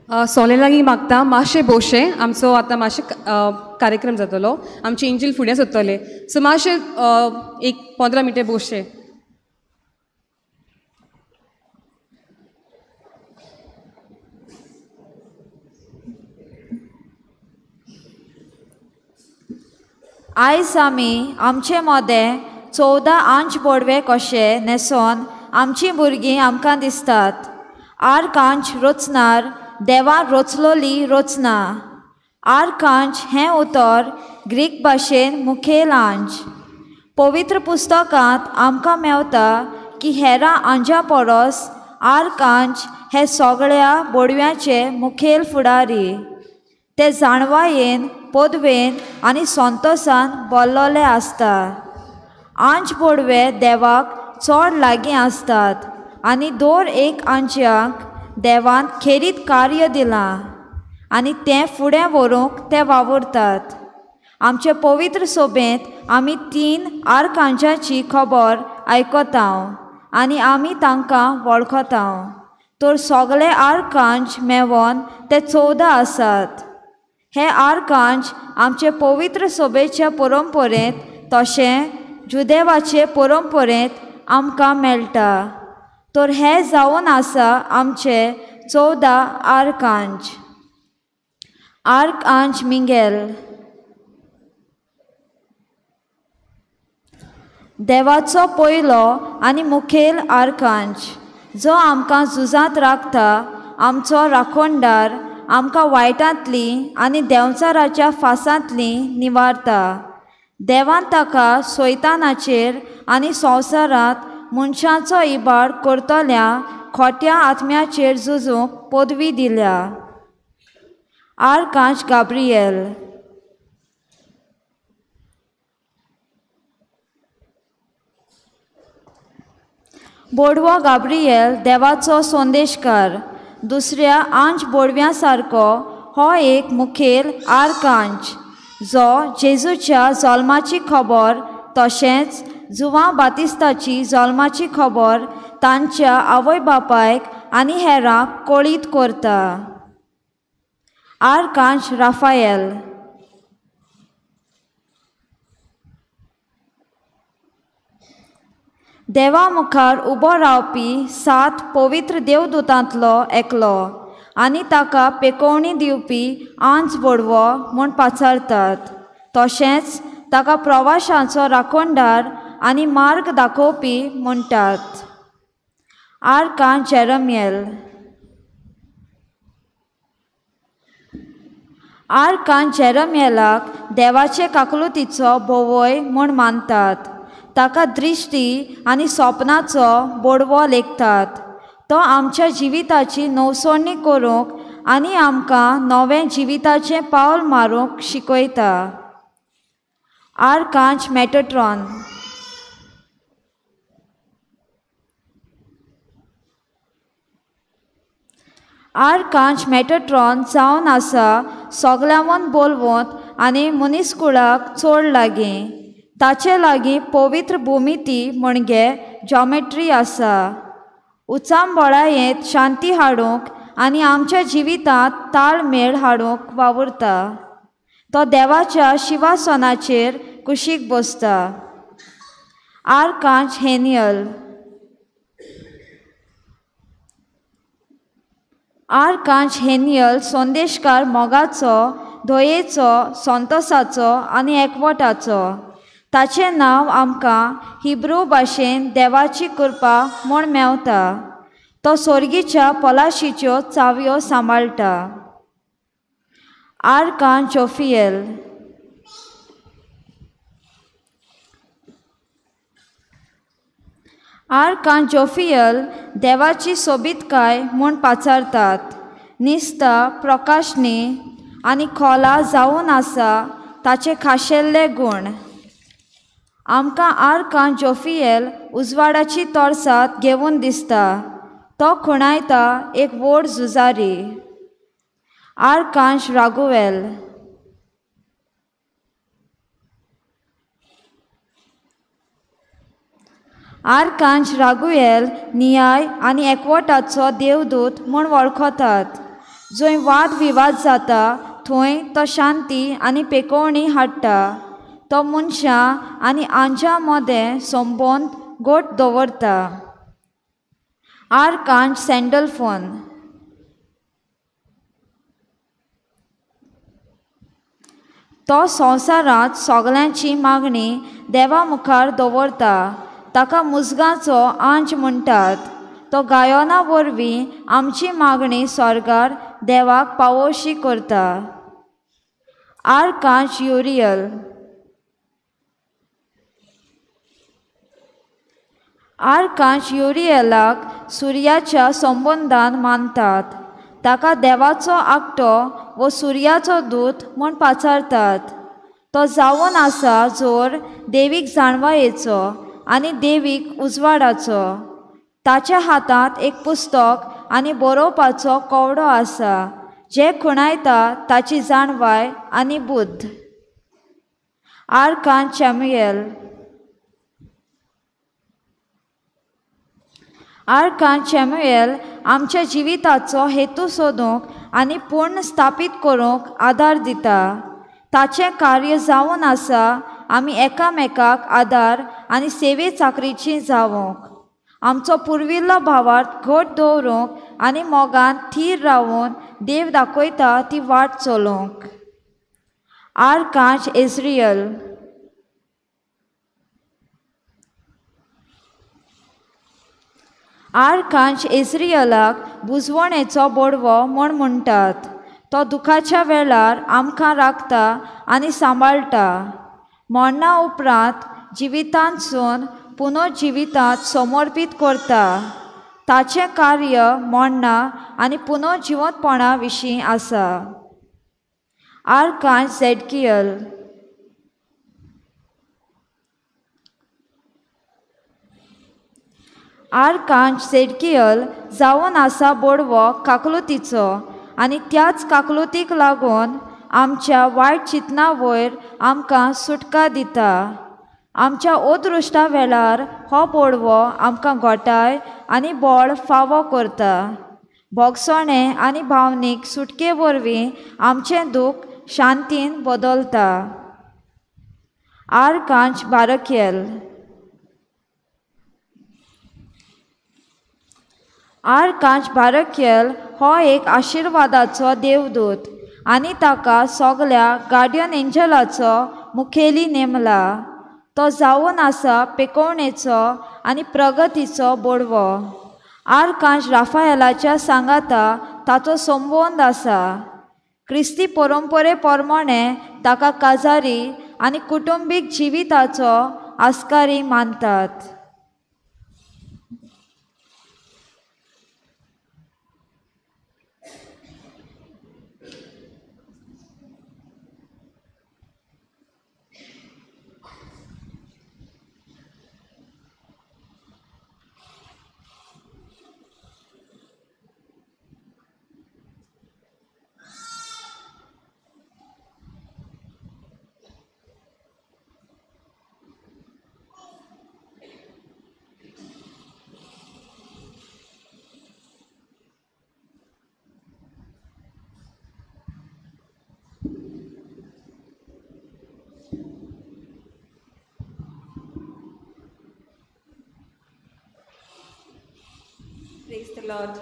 सोले लागीं मागता मातशें भोवशें आमचो आतां मातशें कार्यक्रम जातलो, आमचे एंजल फुडें सोदतले, सो मातशें एक 15 मिनटां भोवशें. आयज आमी आमचे मदें 14 आंच बोडवे कशे न्हेसोन आमचीं भुरगीं आमकां दिसतात. आर्कांच रचनार देवान रचलोली रचना. आर्कांच हें उतर ग्रीक भाशेन मुखेल आंज. पवित्र पुस्तकांत आमकां मेवता की हेरां आंजां परस आर्कांच हे सगळ्या बोडव्यांचे मुखेल फुडारी. ते जाणवायेन, पदवेन आनी संतोसान बोल्लोले आसता. आंज बोडवे देवाक चड लागीं आसतात आनी दर एक आंज्याक देवान खेरीत कार्य दिलां आनी तें फुडें व्हरूंक ते वावुरतात. आमचे पवित्र सोबेंत आमी 3 आर्कांजाची खबर आयकता आनी आमी तांकां वळखता. तर सगळे आर्कांज मेवोन ते 14 आसात. हे आर्कांज आमचे पवित्र सोबेच्या परंपरेंत तशें जुदेवाचे परंपरेंत आमकां मेळटा. तर हे जावन आसा आमचे 14 आर्कांज. आर्कांज मिंगेल देवाचो पयलो आनी मुखेल आर्कांज, जो आमकां झुजांत राखता, आमचो राखणदार, आमकां वायटांतली आनी देंवचाराच्या फासांतली निवारता. देवान ताका सोयतानाचेर आनी संवसारांत मनशांचो इबाड करतल्या खोट्या आत्म्याचेर झुजूंक पदवी दिल्या. आर्कांज गाब्रिएल बोडवो गाब्रिएल देवाचो संदेशकार. दुसऱ्या आंज बोडव्या सारको हो एक मुखेल आर्कांज, जो जेजूच्या जल्माची खबर तशेंच जुवां बातिस्ताची जल्माची खबर तांच्या आवय बापायक आनी हेरांक कळीत करता. आर्कांज राफायल देवा मुखार उबो रावपी 7 पवित्र देवदूतांतलो एकलो आनी ताका पेकोवणी दिवपी आंज बोडवो म्हूण पाचारतात. तशेंच ताका प्रवाशांचो राखणदार आनी मार्ग दाखोवपी म्हणटात. आर्कांज जेरमियल आर्कांज जेरमियलाक देवाचे काकलुतीचो भोवय म्हूण मानतात. ताका दृश्टी आनी सपनाचो बोडवो लेखतात. तो आमच्या जिविताची नवसणी करूंक आनी आमकां नवें जिविताचें पावल मारूंक शिकयता. आर्कांज मेटट्रॉन आर्कांज मेटट्रॉन जावन आसा सगल्यांवन बोलवंत आनी मनीसकुळाक चड लागीं. ताचे लागीं पवित्र भुमिती म्हणजे जॉमेट्री आसा. उचांबळायेंत शांती हाडूंक आनी आमच्या जिवितांत ताळमेळ हाडूंक वावुरता. तो देवाच्या शिवासनाचेर कुशीक बसता. आर्कांज हेनियल आर्कांज हेनियल संदेशकार मोगाचो, दयेचो, संतोसाचो आनी एकवटाचो. ताचें नांव आमकां हिब्रू भाशेन देवाची कृपा म्हूण मेवता. तो सोर्गीच्या पलाशीच्यो चावयो सांबाळटा. आर्कांज जोफियल आर्कांज जोफियल देवाची सोबीतकाय म्हूण पाचारतात. निस्ता, प्रकाशनी आनी खोला जावन आसा ताचे खाशेल्ले गूण. आमकां आर्कांज जोफियल उजवाडाची तोरसात घेवन दिसता. तो खुणायता एक व्हड झुजारी. आर्कांज रागुवेल आर्कांज रागुएल नियाय आनी एकवटाचो देवदूत म्हूण वळखतात, जंय वाद विवाद जाता थंय तो शांती आनी पेकोवणी हाडटा. तो मनशां आनी आंजा मदें संबंद गोट दवरता. आर्कांज सँडलफोन. तो संवसारांत सगल्यांची मागणी देवा मुखार दवरता. ताका मुजगाचो आंज म्हणटात. तो गायना वरवीं आमची मागणी स्वर्गार देवाक पावोशी करता. आर्कांज युरियल. आर्कांज युरियलाक सुर्याच्या संबंदान मानतात. ताका देवाचो आकटो वो सुर्याचो दूत म्हूण पाचारतात. तो जावन आसा जोर देवीक जाणवायेचो आनी देवीक उजवाडाचो. ताच्या हातांत एक पुस्तक आनी बरोवपाचो कवडो आसा जें खुणायता ताची जाणवाय आनी बुद्ध. आर्कांज चॅम्युएल. आर्कांज चॅम्युएल आमच्या जिविताचो हेतू सोदूंक आनी पूर्ण स्थापीत करूंक आदार दिता. ताचें कार्य जावन आसा आमी एकामेकाक आदार आनी सेवे चाकरीची जावंक, आमचो पुर्विल्लो भावार्थ घट दवरूंक आनी मोगान थीर रावून देव दाखयता ती वाट चलोवंक. आर्कांज एज्रियल. आर्कांज एज्रियलाक बुजवणेचो बोडवो म्हूण म्हणटात. तो दुखाच्या वेळार आमकां राखता आनी सांबाळटा. मरणा उपरांत जिवितांतसून पुनर्जिवितांत समर्पीत करता. ताचें कार्य मरणा आनी पुनर्जिवंतपणा विशीं आसा. आर्कांज झेडकियल. आर्कांज झेडकियल जावन आसा बोडवो काकलुतीचो आनी त्याच काकलुतीक लागून आमच्या वायट चिंतना वयर आमकां सुटका दिता. आमच्या अदृश्टा वेळार हो बोडवो आमकां घोटाय आनी बळ फावो करता. भोगसणें आनी भावनीक सुटके वरवीं आमचें दूख शांतीन बदलता. आर्कांज बारकियल. आर्कांज बारकियल हो एक आशिर्वादाचो देवदूत आनी ताका सगल्या गार्डियन एंजलाचो मुखेली नेमला. तो जावन आसा पेकोवणेचो आनी प्रगतीचो बोडवो. आर्कांज राफायलाच्या सांगाता ताचो संबंद आसा. क्रिस्ती परंपरे प्रमाणे ताका काजारी आनी कुटुंबीक जिविताचो आस्कारी मानतात. Praise the Lord.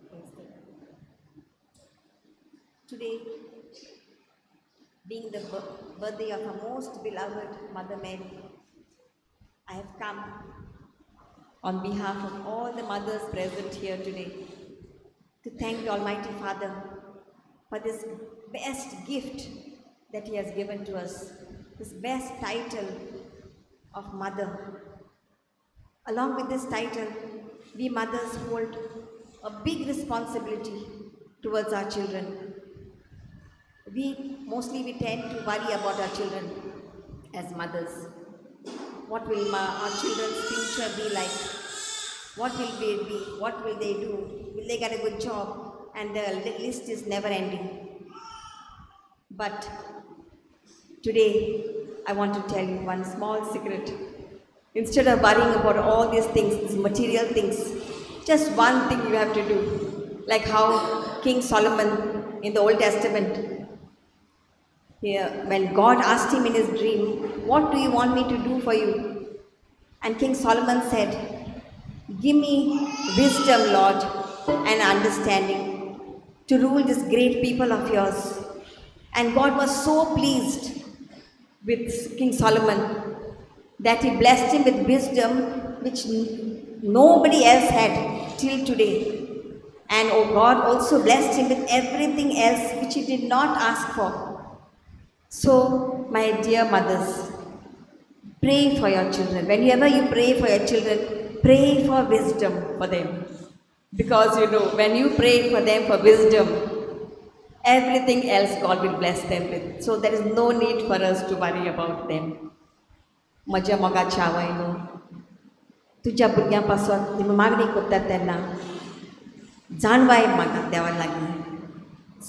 Praise the Lord. Today, being the birthday of our most beloved Mother Mary, I have come on behalf of all the mothers present here today to thank the Almighty Father for this best gift that He has given to us, this best title of mother. Along with this title, we mothers hold a big responsibility towards our children. We mostly tend to worry about our children as mothers. What will our children's future be like? What will they be? What will they do? Will they get a good job? And the list is never ending. But today, I want to tell you one small secret. Instead of worrying about all these things, these material things, just one thing you have to do. Like how King Solomon in the Old Testament. Here, when God asked him in his dream, what do you want me to do for you? And King Solomon said, give me wisdom, Lord, and understanding to rule this great people of yours. And God was so pleased with King Solomon that he blessed him with wisdom which nobody else had till today. And oh, God also blessed him with everything else which he did not ask for. So, my dear mothers, pray for your children. Whenever you pray for your children, pray for wisdom for them. Because you know, when you pray for them for wisdom, everything else God will bless them with. So there is no need for us to worry about them. म्हज्या मोगाच्या आवय न्हू, तुज्या भुरग्यां पासत मागणी करता तेन्ना जाणवाय मागता देवा लागीं.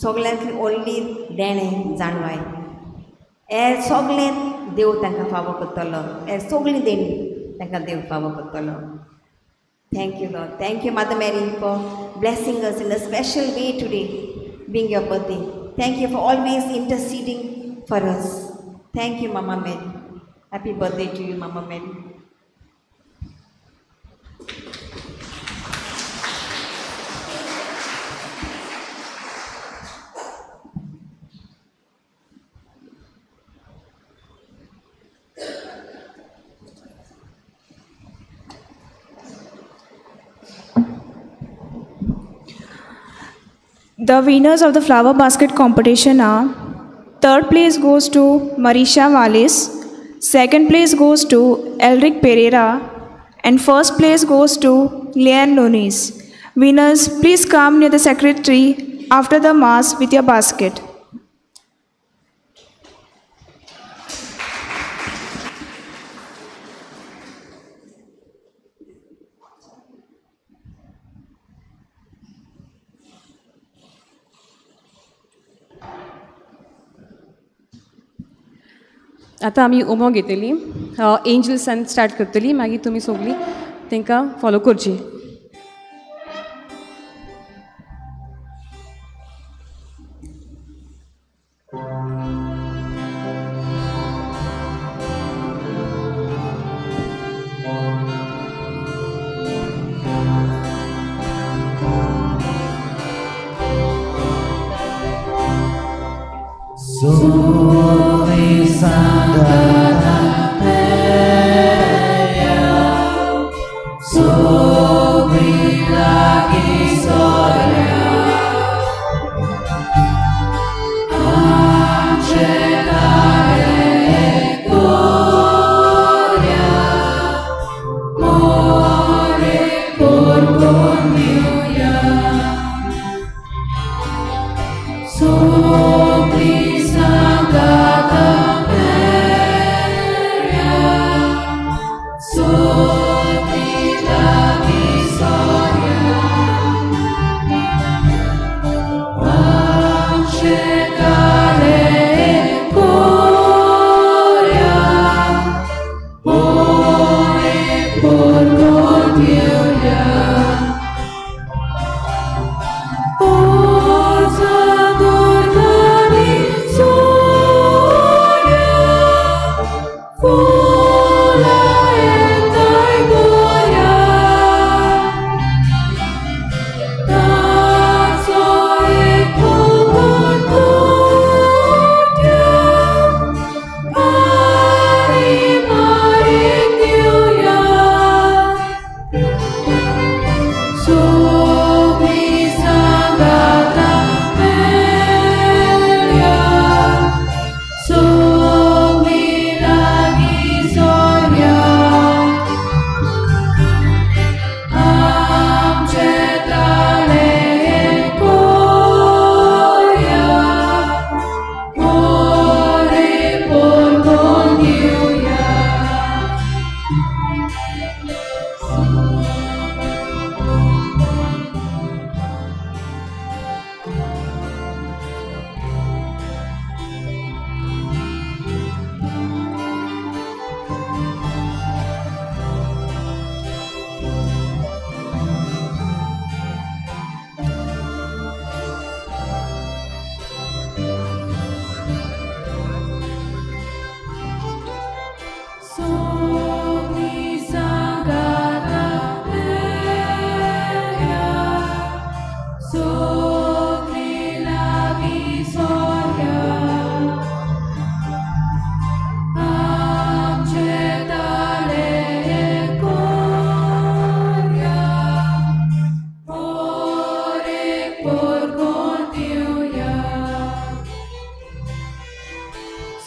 सगल्यांतली व्हडली देणें जाणवाय. हे सगळें देव तांकां फावो करतलो, हे सगळीं देणी तांकां देव फावो करतलो. Thank you Lord, thank you Mother Mary for blessing us in a special way today, being your birthday. Thank you for always interceding for us. Thank you Mama Mary. Happy birthday to you Mama Mary. The winners of the flower basket competition are: third place goes to Marisha Wallis, second place goes to Elric Pereira, and first place goes to Leanne Nunes. Winners, please come near the secretary after the mass with your basket. आतां आमी उमो घेतली, एंजल्सान स्टार्ट करतली, मागीर तुमी सगळीं तांकां फॉलो करची. So please, Santa Maria.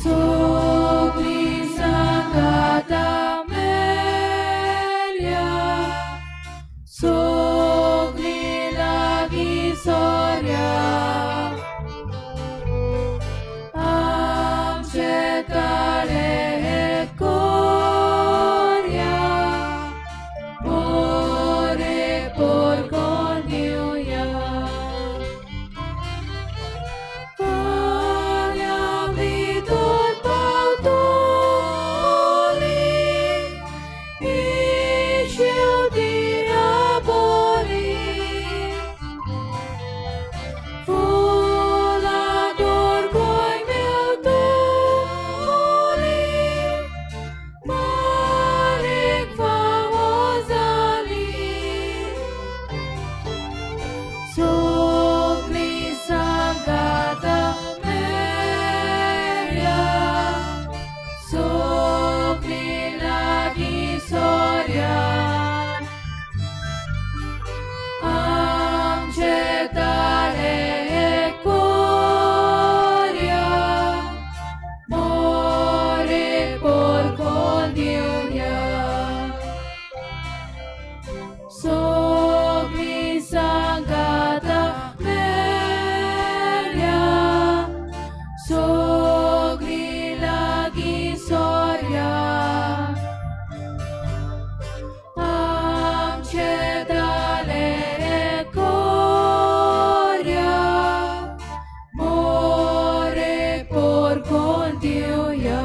Sogli sangata meria, sogli lagi soria, amche tale coria, ore por condiuia. Sogli sangata meria, sogli lagi soria, amche tale coria, more por condiuia. Sogli sangata meria, sogli lagi soria, amche tale coria, more por condiuia.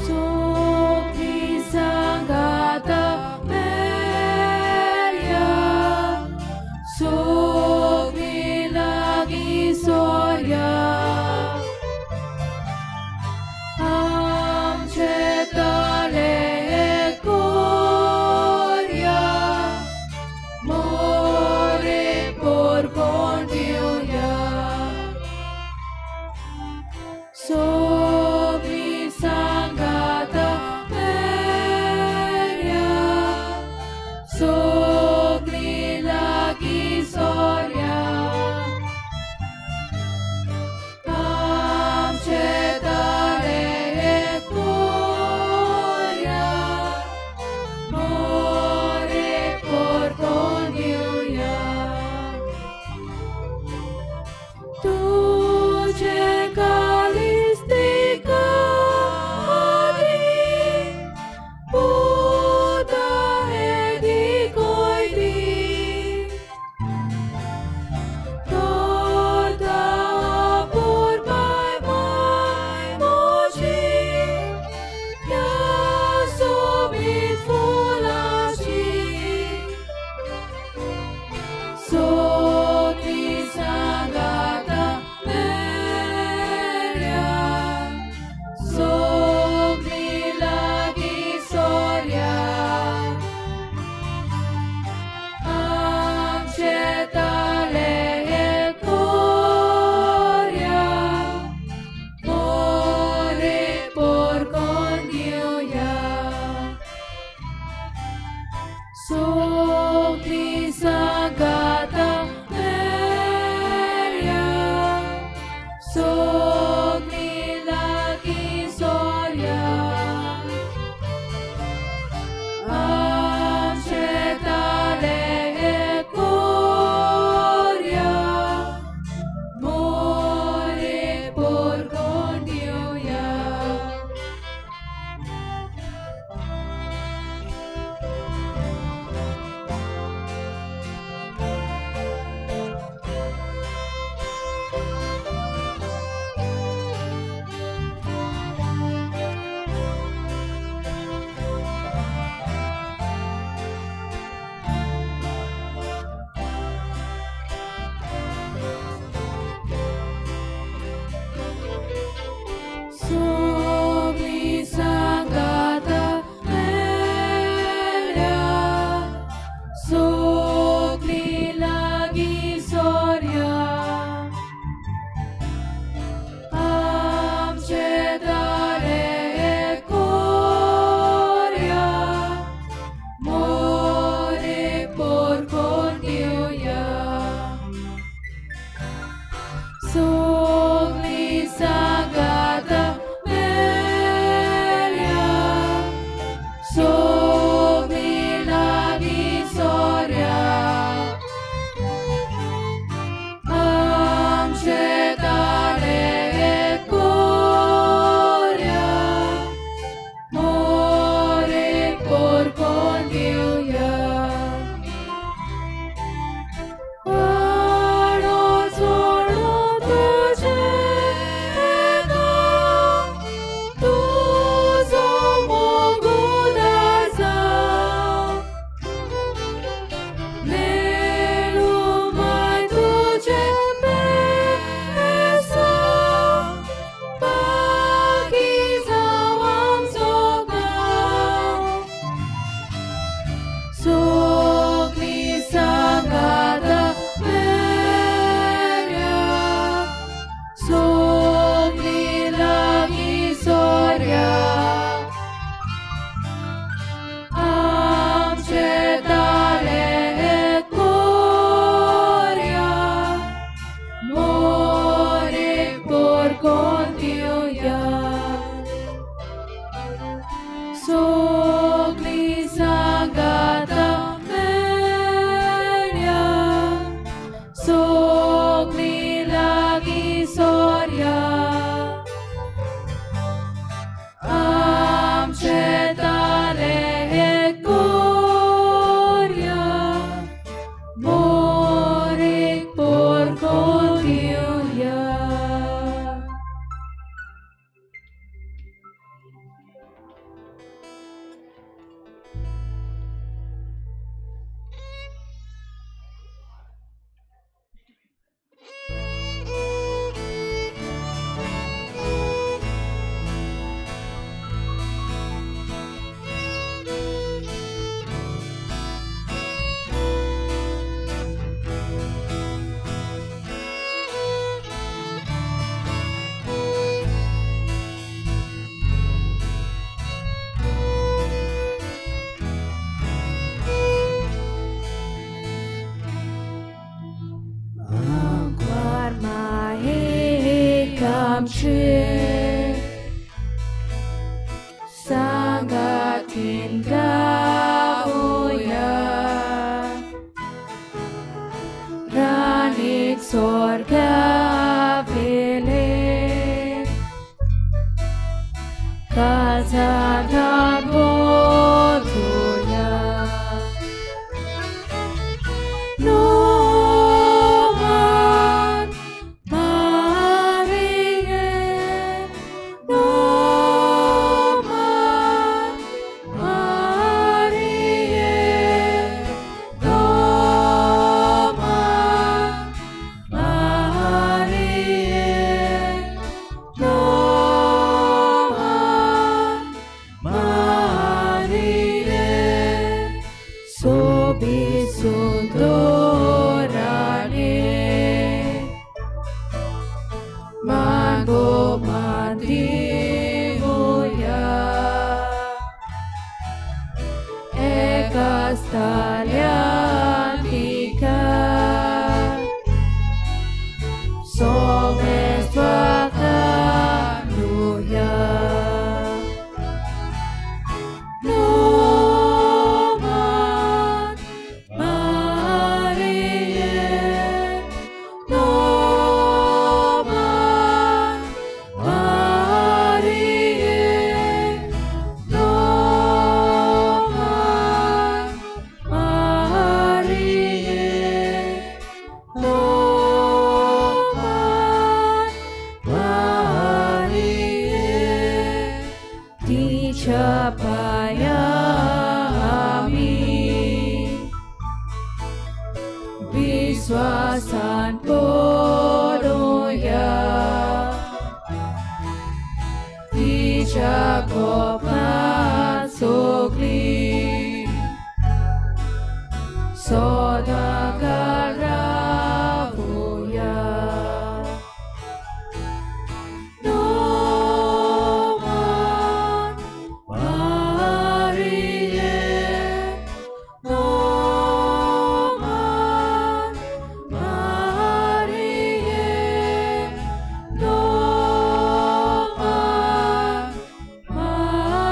Sogli sangata meria, sogli lagi soria, amche tale coria, more por condiuia. Sogli sangata meria, sogli lagi soria, amche tale coria, more por condiuia. Tuce calisti दिवया. सगळीं सांगाता मेळया, सगळीं लागीं सोरया. आमचे ताले एक कोरया, मोरेक पोरको दिवया. Sangatin gavoya, Ranik sorga vele, Kazana botuya. Noman Marie, Noman Marie, Noman Marie, Noman Marie, Sobi sundorane, Mango mandivoya, Ekastaliantika, Somestwakanuya. Noman Marie, Noman Marie, Noman Marie, Noman Marie, Dichapaya ami, Viswasan podoya, Dichakopan sogli, Sodagaravuya. Noman Marie, Noman Marie, Noman Marie,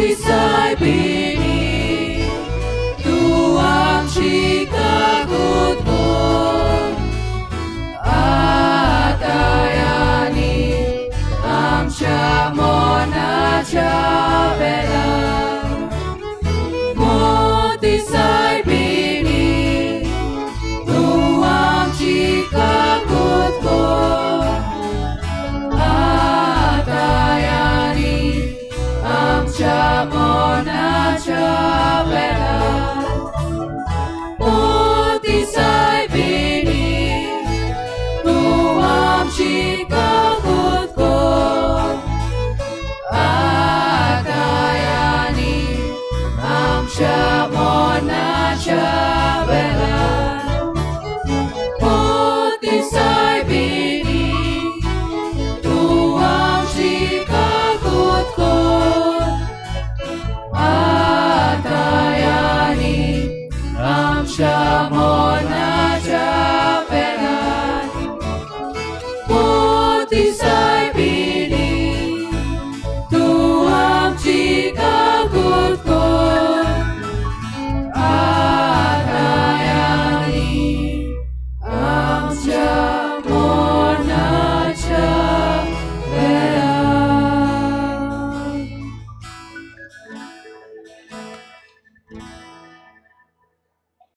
मोती सायबिणी तूं आमची काकूत कर आतां आनी आमच्या मरणाच्या वेळार. मोती सायबिणी तूं आमची काकूत कर आतां आनी आमच्या मरणाच्या वेळार. मोती सायबिणी तूं आमची काकूत कर आतां आनी आमच्या मरणाच्या